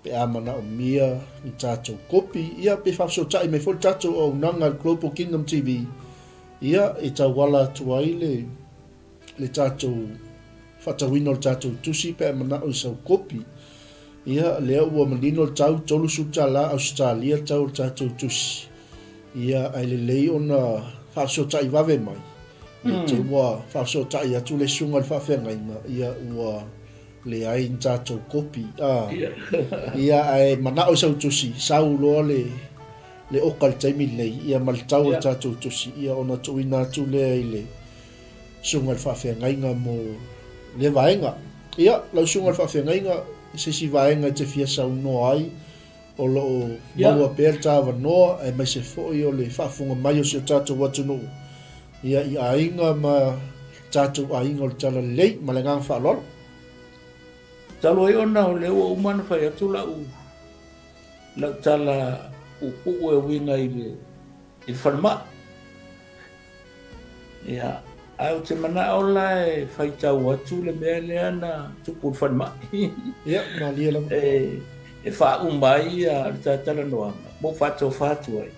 pe a manaomia ni tatou kopi, ia pe faafesootai mai foi le tatou auaunaga i le Global Kingdom TV, ia e tauala atu ai le le tatou faatauina o le tatou tusi pe a manao i sau kopi. Ia, lea ua manino le tau, $30 Ausetalia le tau o le tatou tusi. Ia, ae lelei ona faafesootai vave mai, ne i te i ua faafesootai atu le susuga i le faafeagaiga, ia ua leai ni tatou kopi. A, ia, ae manao i sau tusi, sau loa le, le oka i le taimi lenei, ia ma le tau o le tatou tusi, ia ona tuuina atu lea i le Susuga i le Faafeagaiga mo lea vaega. Ia, lau Susuga i le Faafeagaiga, se isi vaega e te fia saunoa ai, o lo o maua pea le ta avanoa, aemaise foi o le faafofoga mai o si o tatou atunuu, ia, i aiga ma. tatou aiga o le Talalelei. Ma le agaga faaaloalo. Talu ai ona o lea ua uma ona fai atu lau lau tala puupuu e uiga i le i le falemai. Ia, ae ou te manao la e faitau atu le mea lea na tupu i le falemai. Ia, malie lava. E, e faauma ai ia le ta talanoaga, ma ou faatofa atu ai.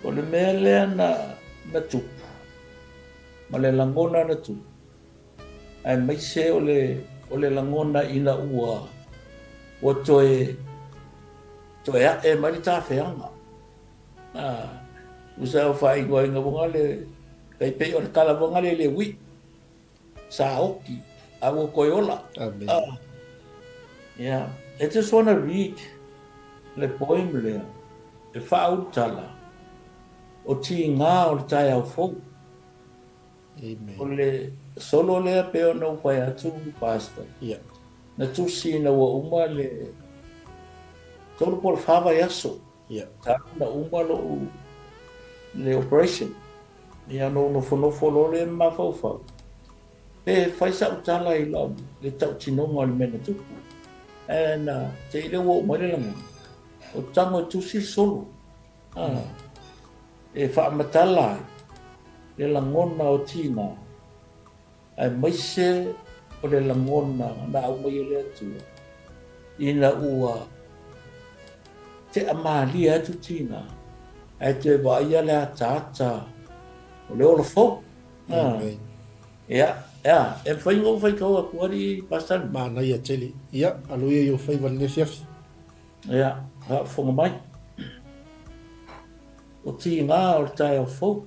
O le mea lea na, na tupu, ma le lagona na tupu, aemaise o le, o le lagona ina ua, ua toe, toe a'e mai le tafeaga. Tusa o faaigoaina foga le tai pei o le tala foga le le ui sa oki a ua toe ola. Amen. Yeah. I just want to read le poem lea e faaulutala o tiga o le taeao fou. Amen. O le solo lea pei ona ou fai atu, Pastor. Yeah. Na tusi ina ua uma le 3 po o le 4 vaiaso. Yeah. Talu na uma lou le operation. Ia na ou nofonofo loa lea ma mafaufau. Pe fai sau tala i lau le tautinoga o le mea na tupu. And uh, te i lea ua oo mai le lagona. O tago e tusi le solo. Ah. E faamatala ai le lagona o tiga, aemaise o le lagona na aumai e le Atua ina ua tea malie atu tiga, ae toe vaaia le ataata o le ola fou. Amen. Ia, ia, e mafai ona ou faitau atu alii Pastor? Manaia tele. Ia, alo ia i ou faiva i lenei afiafi. Ia, faafofoga mai. O tiga o le taeao fou.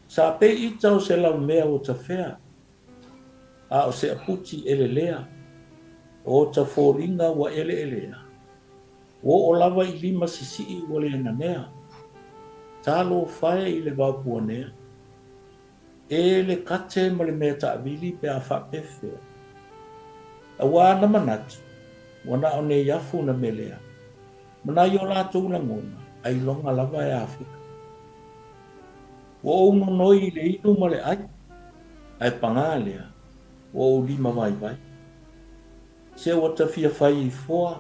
Sa pei ita o se laumea ua tafea, a o se aputi elelea, o ota foliga ua eleelea. Ua oo lava i lima sisii ua le nanea, talofa e i le vao puanea. E le kate ma le mea taavili pe a faapefea. Aua na manatu, ua na o nei afu na melea, ma nai o latou lagona, ailoga lava e afea. Ua ou nonoi i le inu ma le ai, ae pagā lea, ua ou lima vaivai. Se ua ta fia fai i foa,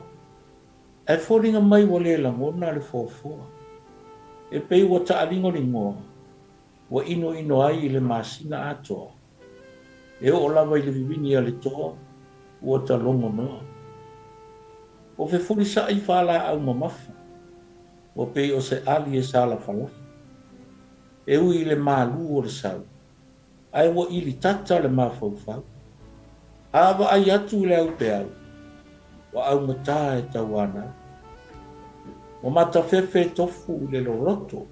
ae foliga mai ua le lagona le foafoa. E pei ua taaligoligoa, Ua inoino ai i le masina atoa. E oo lava i le vivini a le toa, ua ta logonoa. Ua fefulisaʻi faalaau mamafa, ua pei o se ali e salafalafa. E ui i le malu o le sau, ae ua ilitata le mafaufau. A vaai atu i le aupeau, ua augata e tauanau. Ua matafefe tofu i le loloto.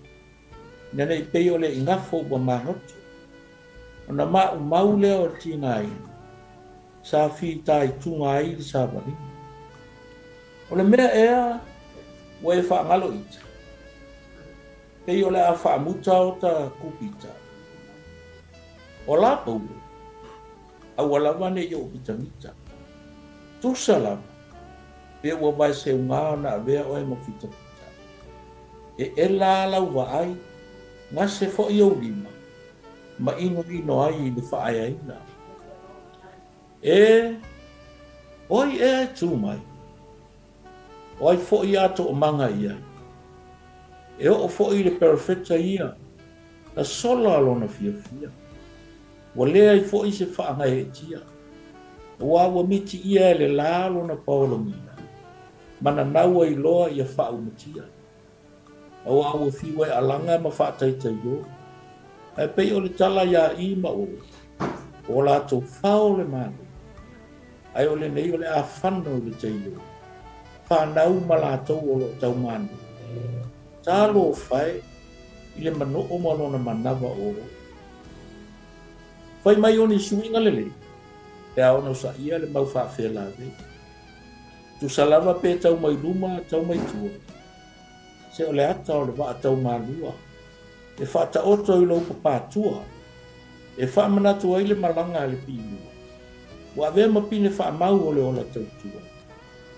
Ina nei pei o le igafo ua magoto, ona maumau lea o le tigaina, sa fitaituga ai le savaliga. O le mea ea ua e faagalo ita, pei o le a faamuta ota kupita? O la Paulo, aua lava ne i ou mitagita. Tusa lava, pe ua vaeseuga ona avea oe ma fitafita. E ela lau vaai, gase foi ou lima, ma inoino ai i le faaeaina. E, o ai ea e tū mai? O ai foi a toomaga i ai? E oo foi i le perofeta ia, na sola lona fiafia. Ua leai foi se faagaeetia, aua ua mitiia e le la lona paologia. Ma nanau ai loa ia faaumatia. Aua ua fiu e alaga ma faataitaio, ae pei o le tala iā i ma o, o latou fao le Malo, ae o lenei o le a fano i le teio, fanau ma latou o lo o taumanu. Talofa e i le manoo ma lona manava o. Fai mai o ni suiga lelei, pe a onosaia le mau faafelavei. Tusa lava pe tau mai luma tau mai tua, se o le ata o le vaa taumalua, e faataoto i lou papatua, e faamanatu ai le malaga a le piimua. Ua avea ma pine faamau o le ola tautua,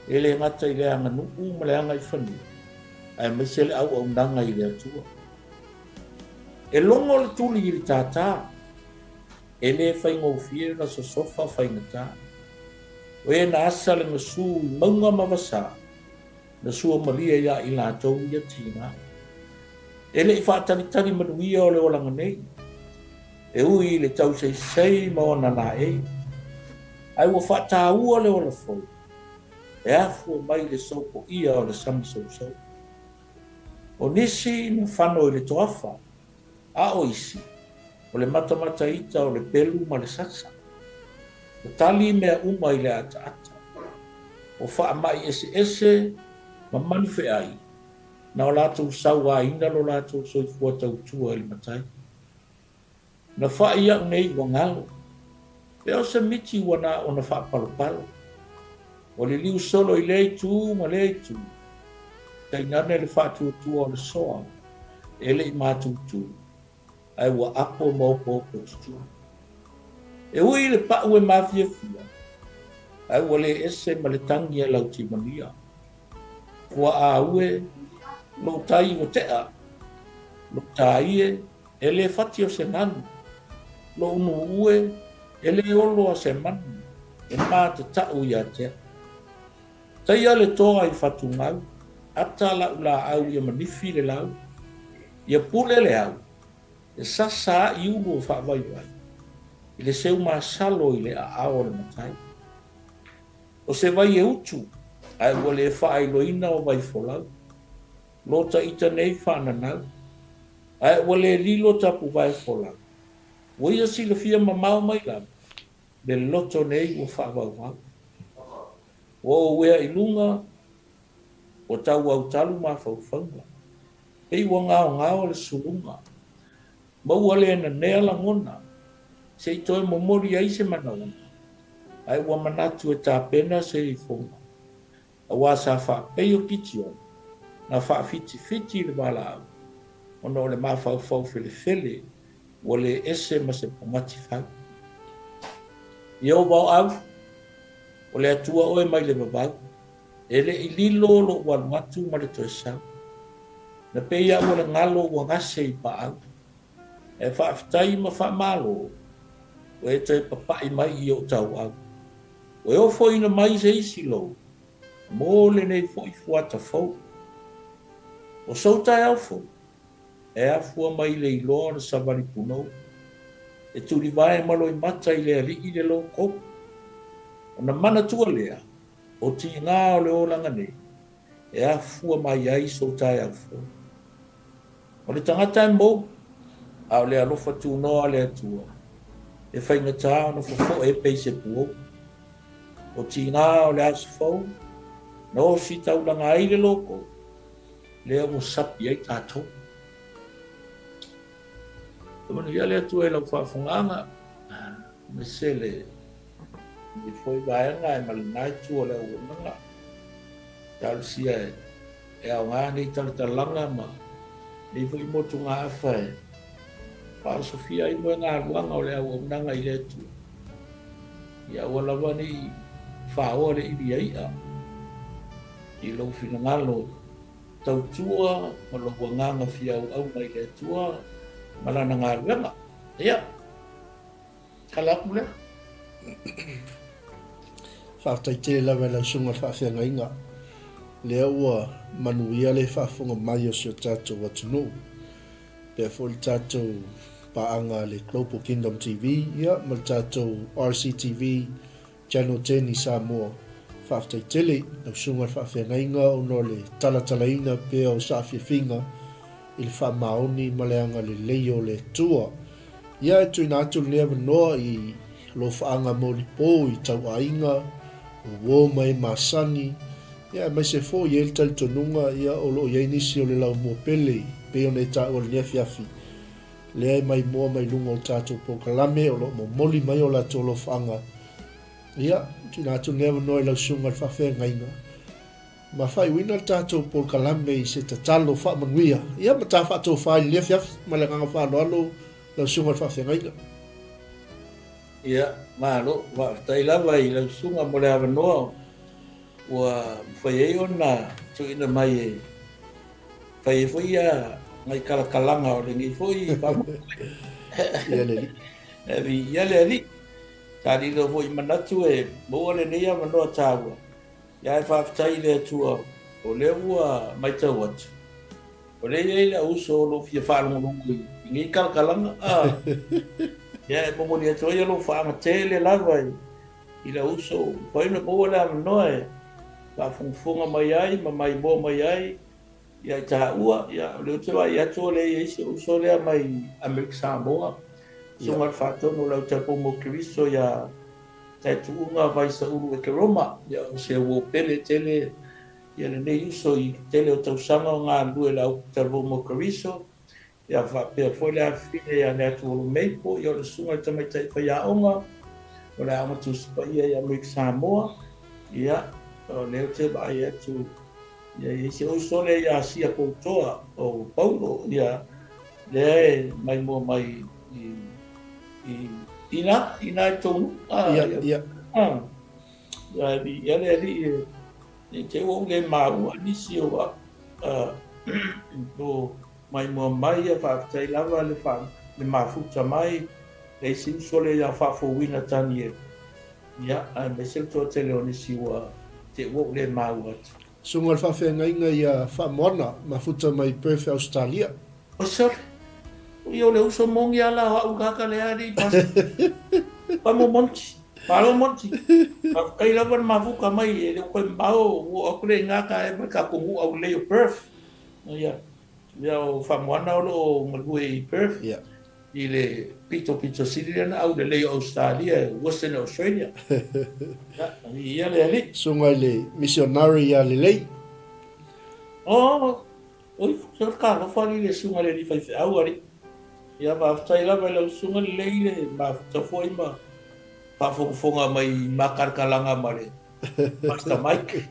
e le gata i le aganuu ma le agaifanua, aemaise le auaunaga i le Atua. E logo le tuli i le tātā, e le faigofie ona sosofa faigata. O e na asa le gasu i mauga ma vasa, na suamalie ia i latou ia tiga. E le i faatalitali manuia o le olaga nei, e ui i le tauseisei ma ona laei, ae ua faataua le ola fou, e afua mai i le sopoia o le sami sousou. O nisi na fano i le toafa, a o isi, o le matamataita o le pelu ma le sasa. Na tali mea uma i le ataata. O faamai eseese ma manufeai, na o latou sauaina lo latou soifua tautua i le matai. Na fa'i a'u nei ua galo. Pea o se miti ua na ona faapalopalo. Ua liliu solo i lea itu ma lea itu, tainane le faatuatua o le soa e le i matutu, ae ua apo ma opoopo tutū. E ui i le pa'u e mafiafia, ae ua le ese ma le tagi a Lautimania. Ua āue, lou tai ua te'a, lou tāie, E le fati o se manu, Loʻu nuu e, e le olo a se manu, e matatau ia te au. Taia le toa i Fatugau, ata la'u laau ia manifi le lau, ia pule le au, e sasa a'i ulu o faavaivai, i le seu masalo i le aao o le matai. O se vai e utu, ae ua le faailoina o vai folau, lo ta ita nei faananau. Ae ua le lilo tapuvae folau. Ua ia silafia mamao mai lava, le loto nei ua faavauvau. Ua ou ea i luga, ua tau autalu mafaufauga. Pei ua gaogao le suluga. Ma ua le nanea lagona, se i toe momoli ai se manaoga, ae ua manatu e tapena se ifoga. Aua sa faapei o Kitiona, na faafitifiti i le valaau, ona o le mafaufau felefele ua le ese ma se pogati fau. Ieova o au, o le Atua oe mai le vavau, e le i lilo lou alu atu ma le toe sau. Na pei au o le galo ua gase i paau, e faafetai ma faamalo, ua e toe papai mai i ou tauau. Ua e ofoina mai se isi lou, mo lenei foi fuata fou. O sou taeao fou, e afua mai i le iloa o le savali punou, e tulivae ma loimata i le alii le loko. Ona manatua lea, o tiga o le olaga nei, e afua mai ai sou taeao fou. O le tagata e mou, a o le alofa tunoa a le Atua, e faigata ona fofoe e pei se puou. O tiga o le aso fou, na ositaulaga ai le loko, lea ua sapi ai tatou. E manuia le Atua i lau faafofogaaga, aemaise lenei foi vaega e ma lena itu o le auaunaga. Talosia e E aoga nei talatalaga ma nei foi motugaafa e faaosofia ai moegaluaga o le auaunaga i le Atua. Ia aua lava ne i faoa le ʻili a iʻa i lou finagalo tautua ma lou agaga fia auauna i le Atua ma Lana galuega. Ia, Tala atu lea. Faafetai tele lava i lau susuga i le faafeagaiga. Lea ua manuia le faafofoga mai o si o tatou atunuu. Pea foi le tatou paaga a le Global Kingdom TV ia ma le tatou RCTV Channel 10 i Samoa. Faafetai tele i lau susuga i le faafeagaiga ona o le talatalaina pea o saafiafiga i le faamaoni ma le agalelei o le Atua. Ia e tuuina atu lenei avanoa i alofaaga molipo i tauaiga, o uo ma e masani, ia aemaise foi e i ai le talitonuga ia o lo o i ai nisi o le laumua pele e pei ona e taua i lenei afiafi, lea e maimoa mai luga o le tatou polokalame o lo o momoli mai o latou alofaaga. Ia, tuuina atu lenei avanoa i lau susuga i le faafeagaiga ma faaiuina le tatou polokalame i se tatalo faamanuia, ia ma ta faatofa i lenei afiafi. Ma le agaga faaaloalo lau susuga i le faafeagaiga. Ia, malo, faafetai lava i lau susuga mo le avanoa ua mafai ai ona tuuina mai e fai ai foi ia ngai kalakalaga o lenei foi faamoemoe. Ia le alii. Viia le Alii. Sa lilo foi i manatu e maua lenei avanoa taua, ia ae faafetai i le Atua o lea ua matau atu, o lea e i ai le auuso o lo o fia faalogologo i nei kalakalaga. Ia e momoli atu ai alofaaga tele lava i le auuso ua mafai ona maua le avanoa e faafogafoga mai ai ma maimoa mai ai Ia i taua, ia, o lea ou te vaai atu o lea e i ai si ou uso lea mai Amerika Samoa, Susuga i le Faatonu o le Au Taupou mo Keriso ia Taituuga Vaisaulu Ekeroma. Ia, o se uo pele tele ia lenei uso i le tele o tausaga o galulue i le Au Taupou mo Keriso. Ia faapea foi le afifine ia Leatuolo Maple, ia o le susuga i le tamaitai faiaoga o le Aoga Tusi Paia i Amerika Samoa. Ia, o lea ou te vaai atu ia i ai si ou uso lea ia Asia Poutoa o Paulo, ia lea e maimoa mai i i ina ina i tou nuu. Ia, ia. Ia, ia le alii e Ne i te i ua ou le maua nisi o o maimoa mai ia faafetai lava le fa le mafuta mai le isi uso lea ia faafouina Tanielu ia aemaise le toatele o nisi ua te i ua ou le maua atu. Susuga i le Faafeagaiga ia Faamoana, mafuta mai Perth, Ausetalia. Oi sole! Oi o le uso moni a la o a'u kaka lea alii pasi. Pamo Monty. Malo Monty. Faafetai lava le mafuka mai e le o koe mamao ua oo atu lea i gata ae mai tatou nuu aulelei o Perth. Ia ia o Faamoana o lo o galue i Perth. Ia. I le pito pito sili lea na aulelei o Australia, Western Australia. Ia, ia le alii. Susuga i le missionary ia Lelei. Oh, Oi, se o le talofa alii le susuga i le alii faifeau alii. Ia faafetai lava i lau susuga lelei le mafuta foi ma faafogafoga mai i makalakalaga ma le Pastor Mike.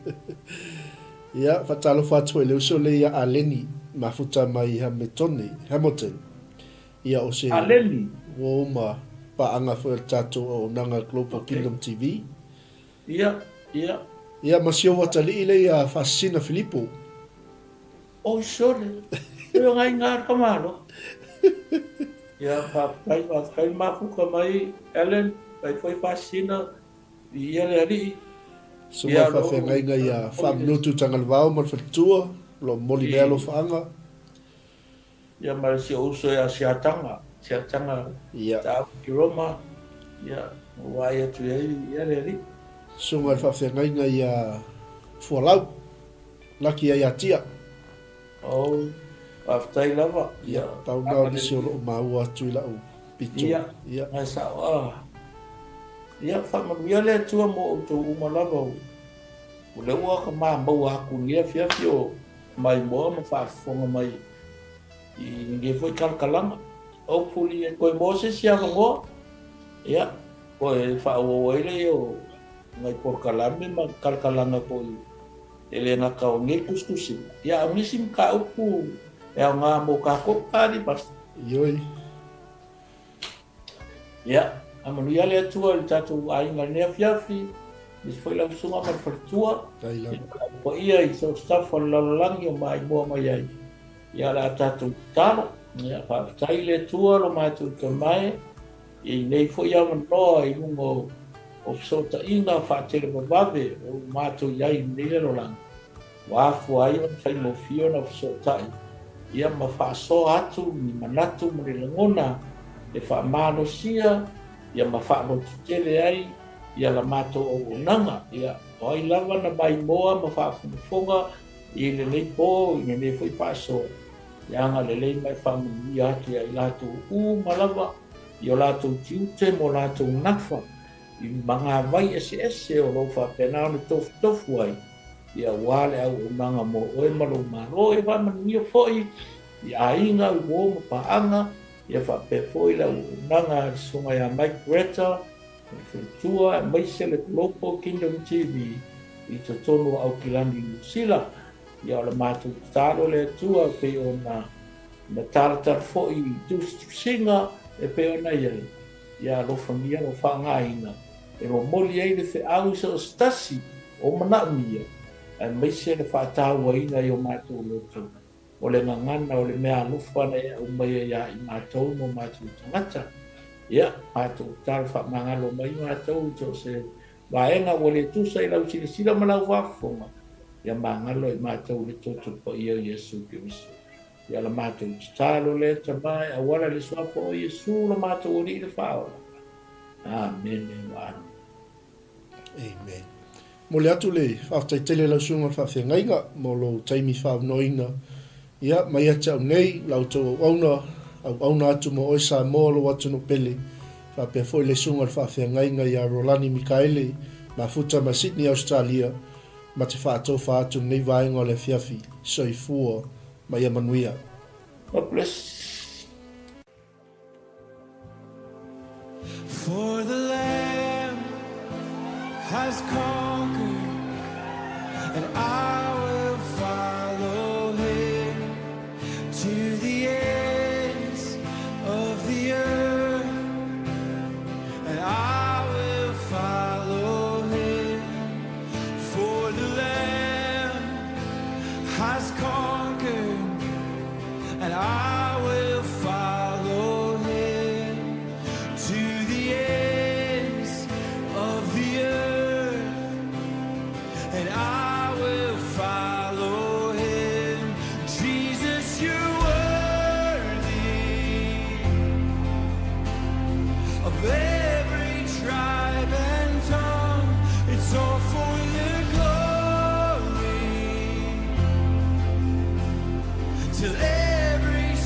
Ia, faatalofa atu foi i le uso lea ia Aleni, mafuta mai i Hametone, Hamilton. Ia, o se Aleni? uo ma paaga foi o le tatou auaunaga Global Okay. Kingdom TV. Ia, ia. Ia, ma si ou atalii lea ia Faasisina Filipo. Oi sole, e o ngai ngā kamalo. Ia, faafetai, faafetai le mafuka mai, Ellen, pai foi Faasisina, i ia le alii. Susuga i le faafeagaiga ia Faamanutu Tagalevao ma le faletua, o lo o momoli mai alofaaga. Ia ma si ou uso ia Siataga, Siataga Taau i Roma, ia, ua vaai atu i ai ia le alii. Susuga i le faafeagaiga ia Fualau, Laki ai Atia. Oh, faafetai lava. Ia, pau na o nisi o lo o maua atu i lau pito. Ia, ia. Ngai sao, ah. Ia, faamanuia le Atua mo outou uma lava. O lea ua ka maua atu i lenei afiafi o maimoa ma faafofoga mai i lenei foi kalakalaga. Hopefully e toe maua se isi avanoa, ia, toe faaauau ai lea o nai polokalame ma kalakalaga foi e le gata o nei tusitusiga, ia a o nisi mataupu e aoga mo tatou, a alii Pastor? Ioe. Ia, faamanuia le Atua i le tatou aiga i lenei afiafi, aemaise foi lau susuga ma le faletua, Faafetai lava. le paia i so o se tafa o le lalolagi o maimoa mai ai. Ia, o le a tatou tatalo. Ia, faafetai i le Atua lo matou tamae i nei foi avanoa i luga o, o fesootaiga faatelevavave o lo matou i ai i lenei lalolagi. Ua afua ai ona faigofie ona fesootai ia ma faasoa atu ni manatu ma ni lagona e faamalosia ia ma faalototele ai ia la matou auaunaga. Ia, o ai lava na maimoa ma faafogafoga i lenei po i lenei foi faasoa, ia agalelei ma e faamanuia atu ia i latou uma lava i o latou tiute ma o latou nafa i magavai eseese o lo o faapena ona tofutofu ai Ia aua le auaunaga mo oe ma lou Malo, ia faamanuia foi i aiga, i uo ma paaga, ia faapea foi le auaunaga a le Susuga ia Mike Greta, o le faletua, aemaise le Global Kingdom TV i totonu o Aukilani i Niu Sila. Ia o le matou tatalo le Atua e pei ona na talatala foi i tusitusiga e pei ona i ai, ia alofagia lou faaaogaina e momoli ai le feau i so o se tasi o manaomia, aemaise le faatauaina i o matou loto. O le gagana o le meaalofa na e aumaia ia i matou ma o matou tagata. Ia, matou tatalo faamagalo mai matou i so o se vaega ua le tusa i lau silasila ma lau faafofoga, ia magalo i matou i le toto paia o Iesu Keriso. Ia la matou tatalo lea Tama e auala i le Suafa o Iesu lo matou Alii le Faaola. Amene ma amene. Amen. Momoli atu le faafetai tele i lau susuga i le faafeagaiga mo lou taimi faavanoaina ia mai ia te au nei, la outou auauna, auauna atu mo oe Samoa lou atunuu pele, faapea foi le susuga i le faafeagaiga ia Rolani Mikaele Mafuta mai Sydney Ausetalia ma te faatofa atu lenei vaega o le afiafi. Soifua ma ia manuia. God bless. For the Lamb has conquered, and I will follow him to the ends of the earth, and I will follow him. For the Lamb has conquered, and I will follow him to the ends of the earth, and I will follow him. Jesus, you're worthy of every tribe and tongue. It's all for your glory. Till every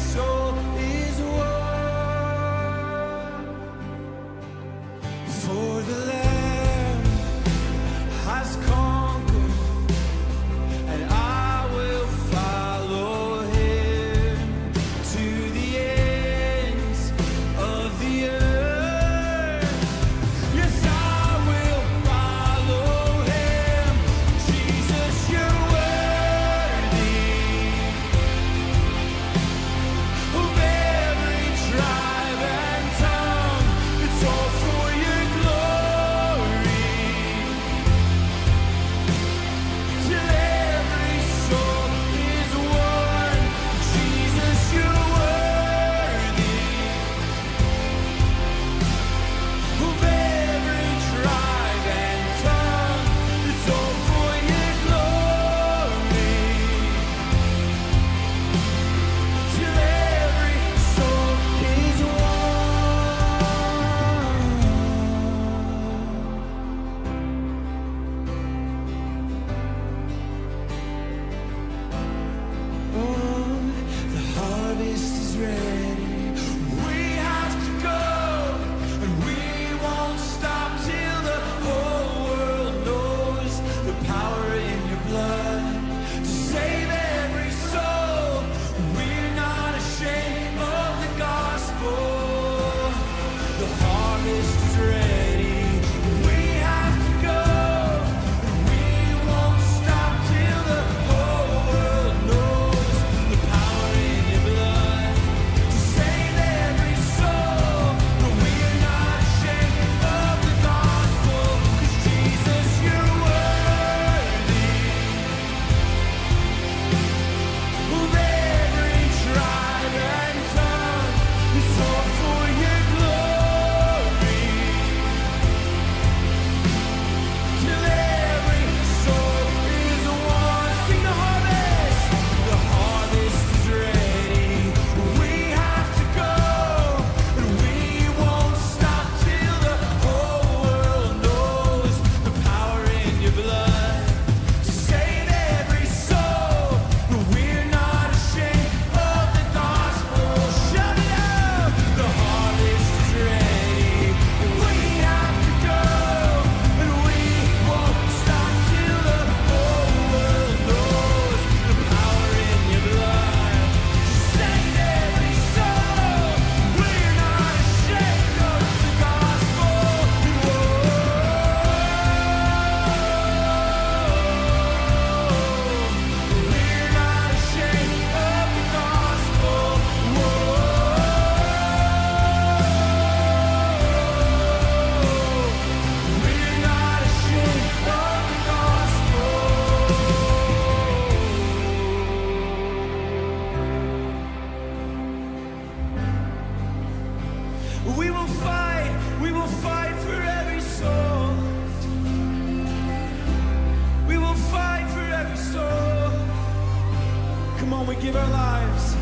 when we give our lives.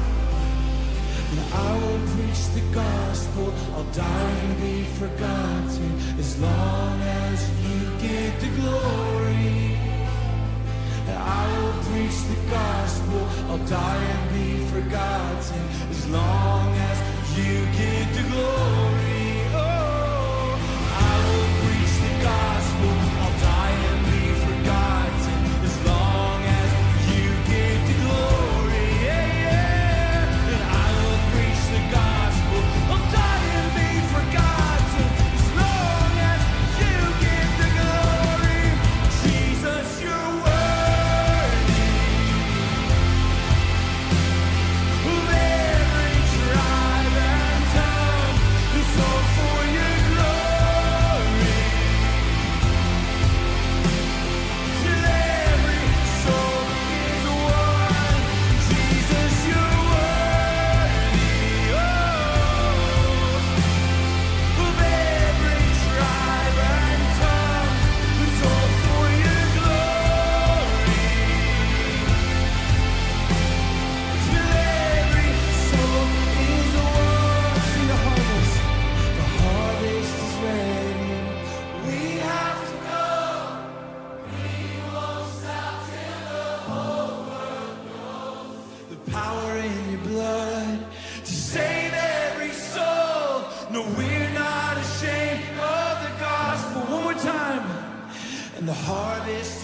And I will preach the gospel. I'll die and be forgotten as long as you get the glory. And I will preach the gospel. I'll die and be forgotten as long as you get the glory. Oh, I will preach the gospel. I'll die and be forgotten as long as you get the glory. Yeah, yeah. And I will preach the gospel. I'll die and be forgotten as long as you get the glory. Jesus, you're worthy of every tribe and tongue. It's all for your glory. Till every soul is one. Jesus, you're worthy. Oh, of every tribe and tongue. It's all for your glory. Till every soul is one. See the harvest. The harvest is ready. We have to go. We won't stop till the whole world knows the power in your blood to save every soul. No, we're not ashamed of the gospel. One more time. And the harvest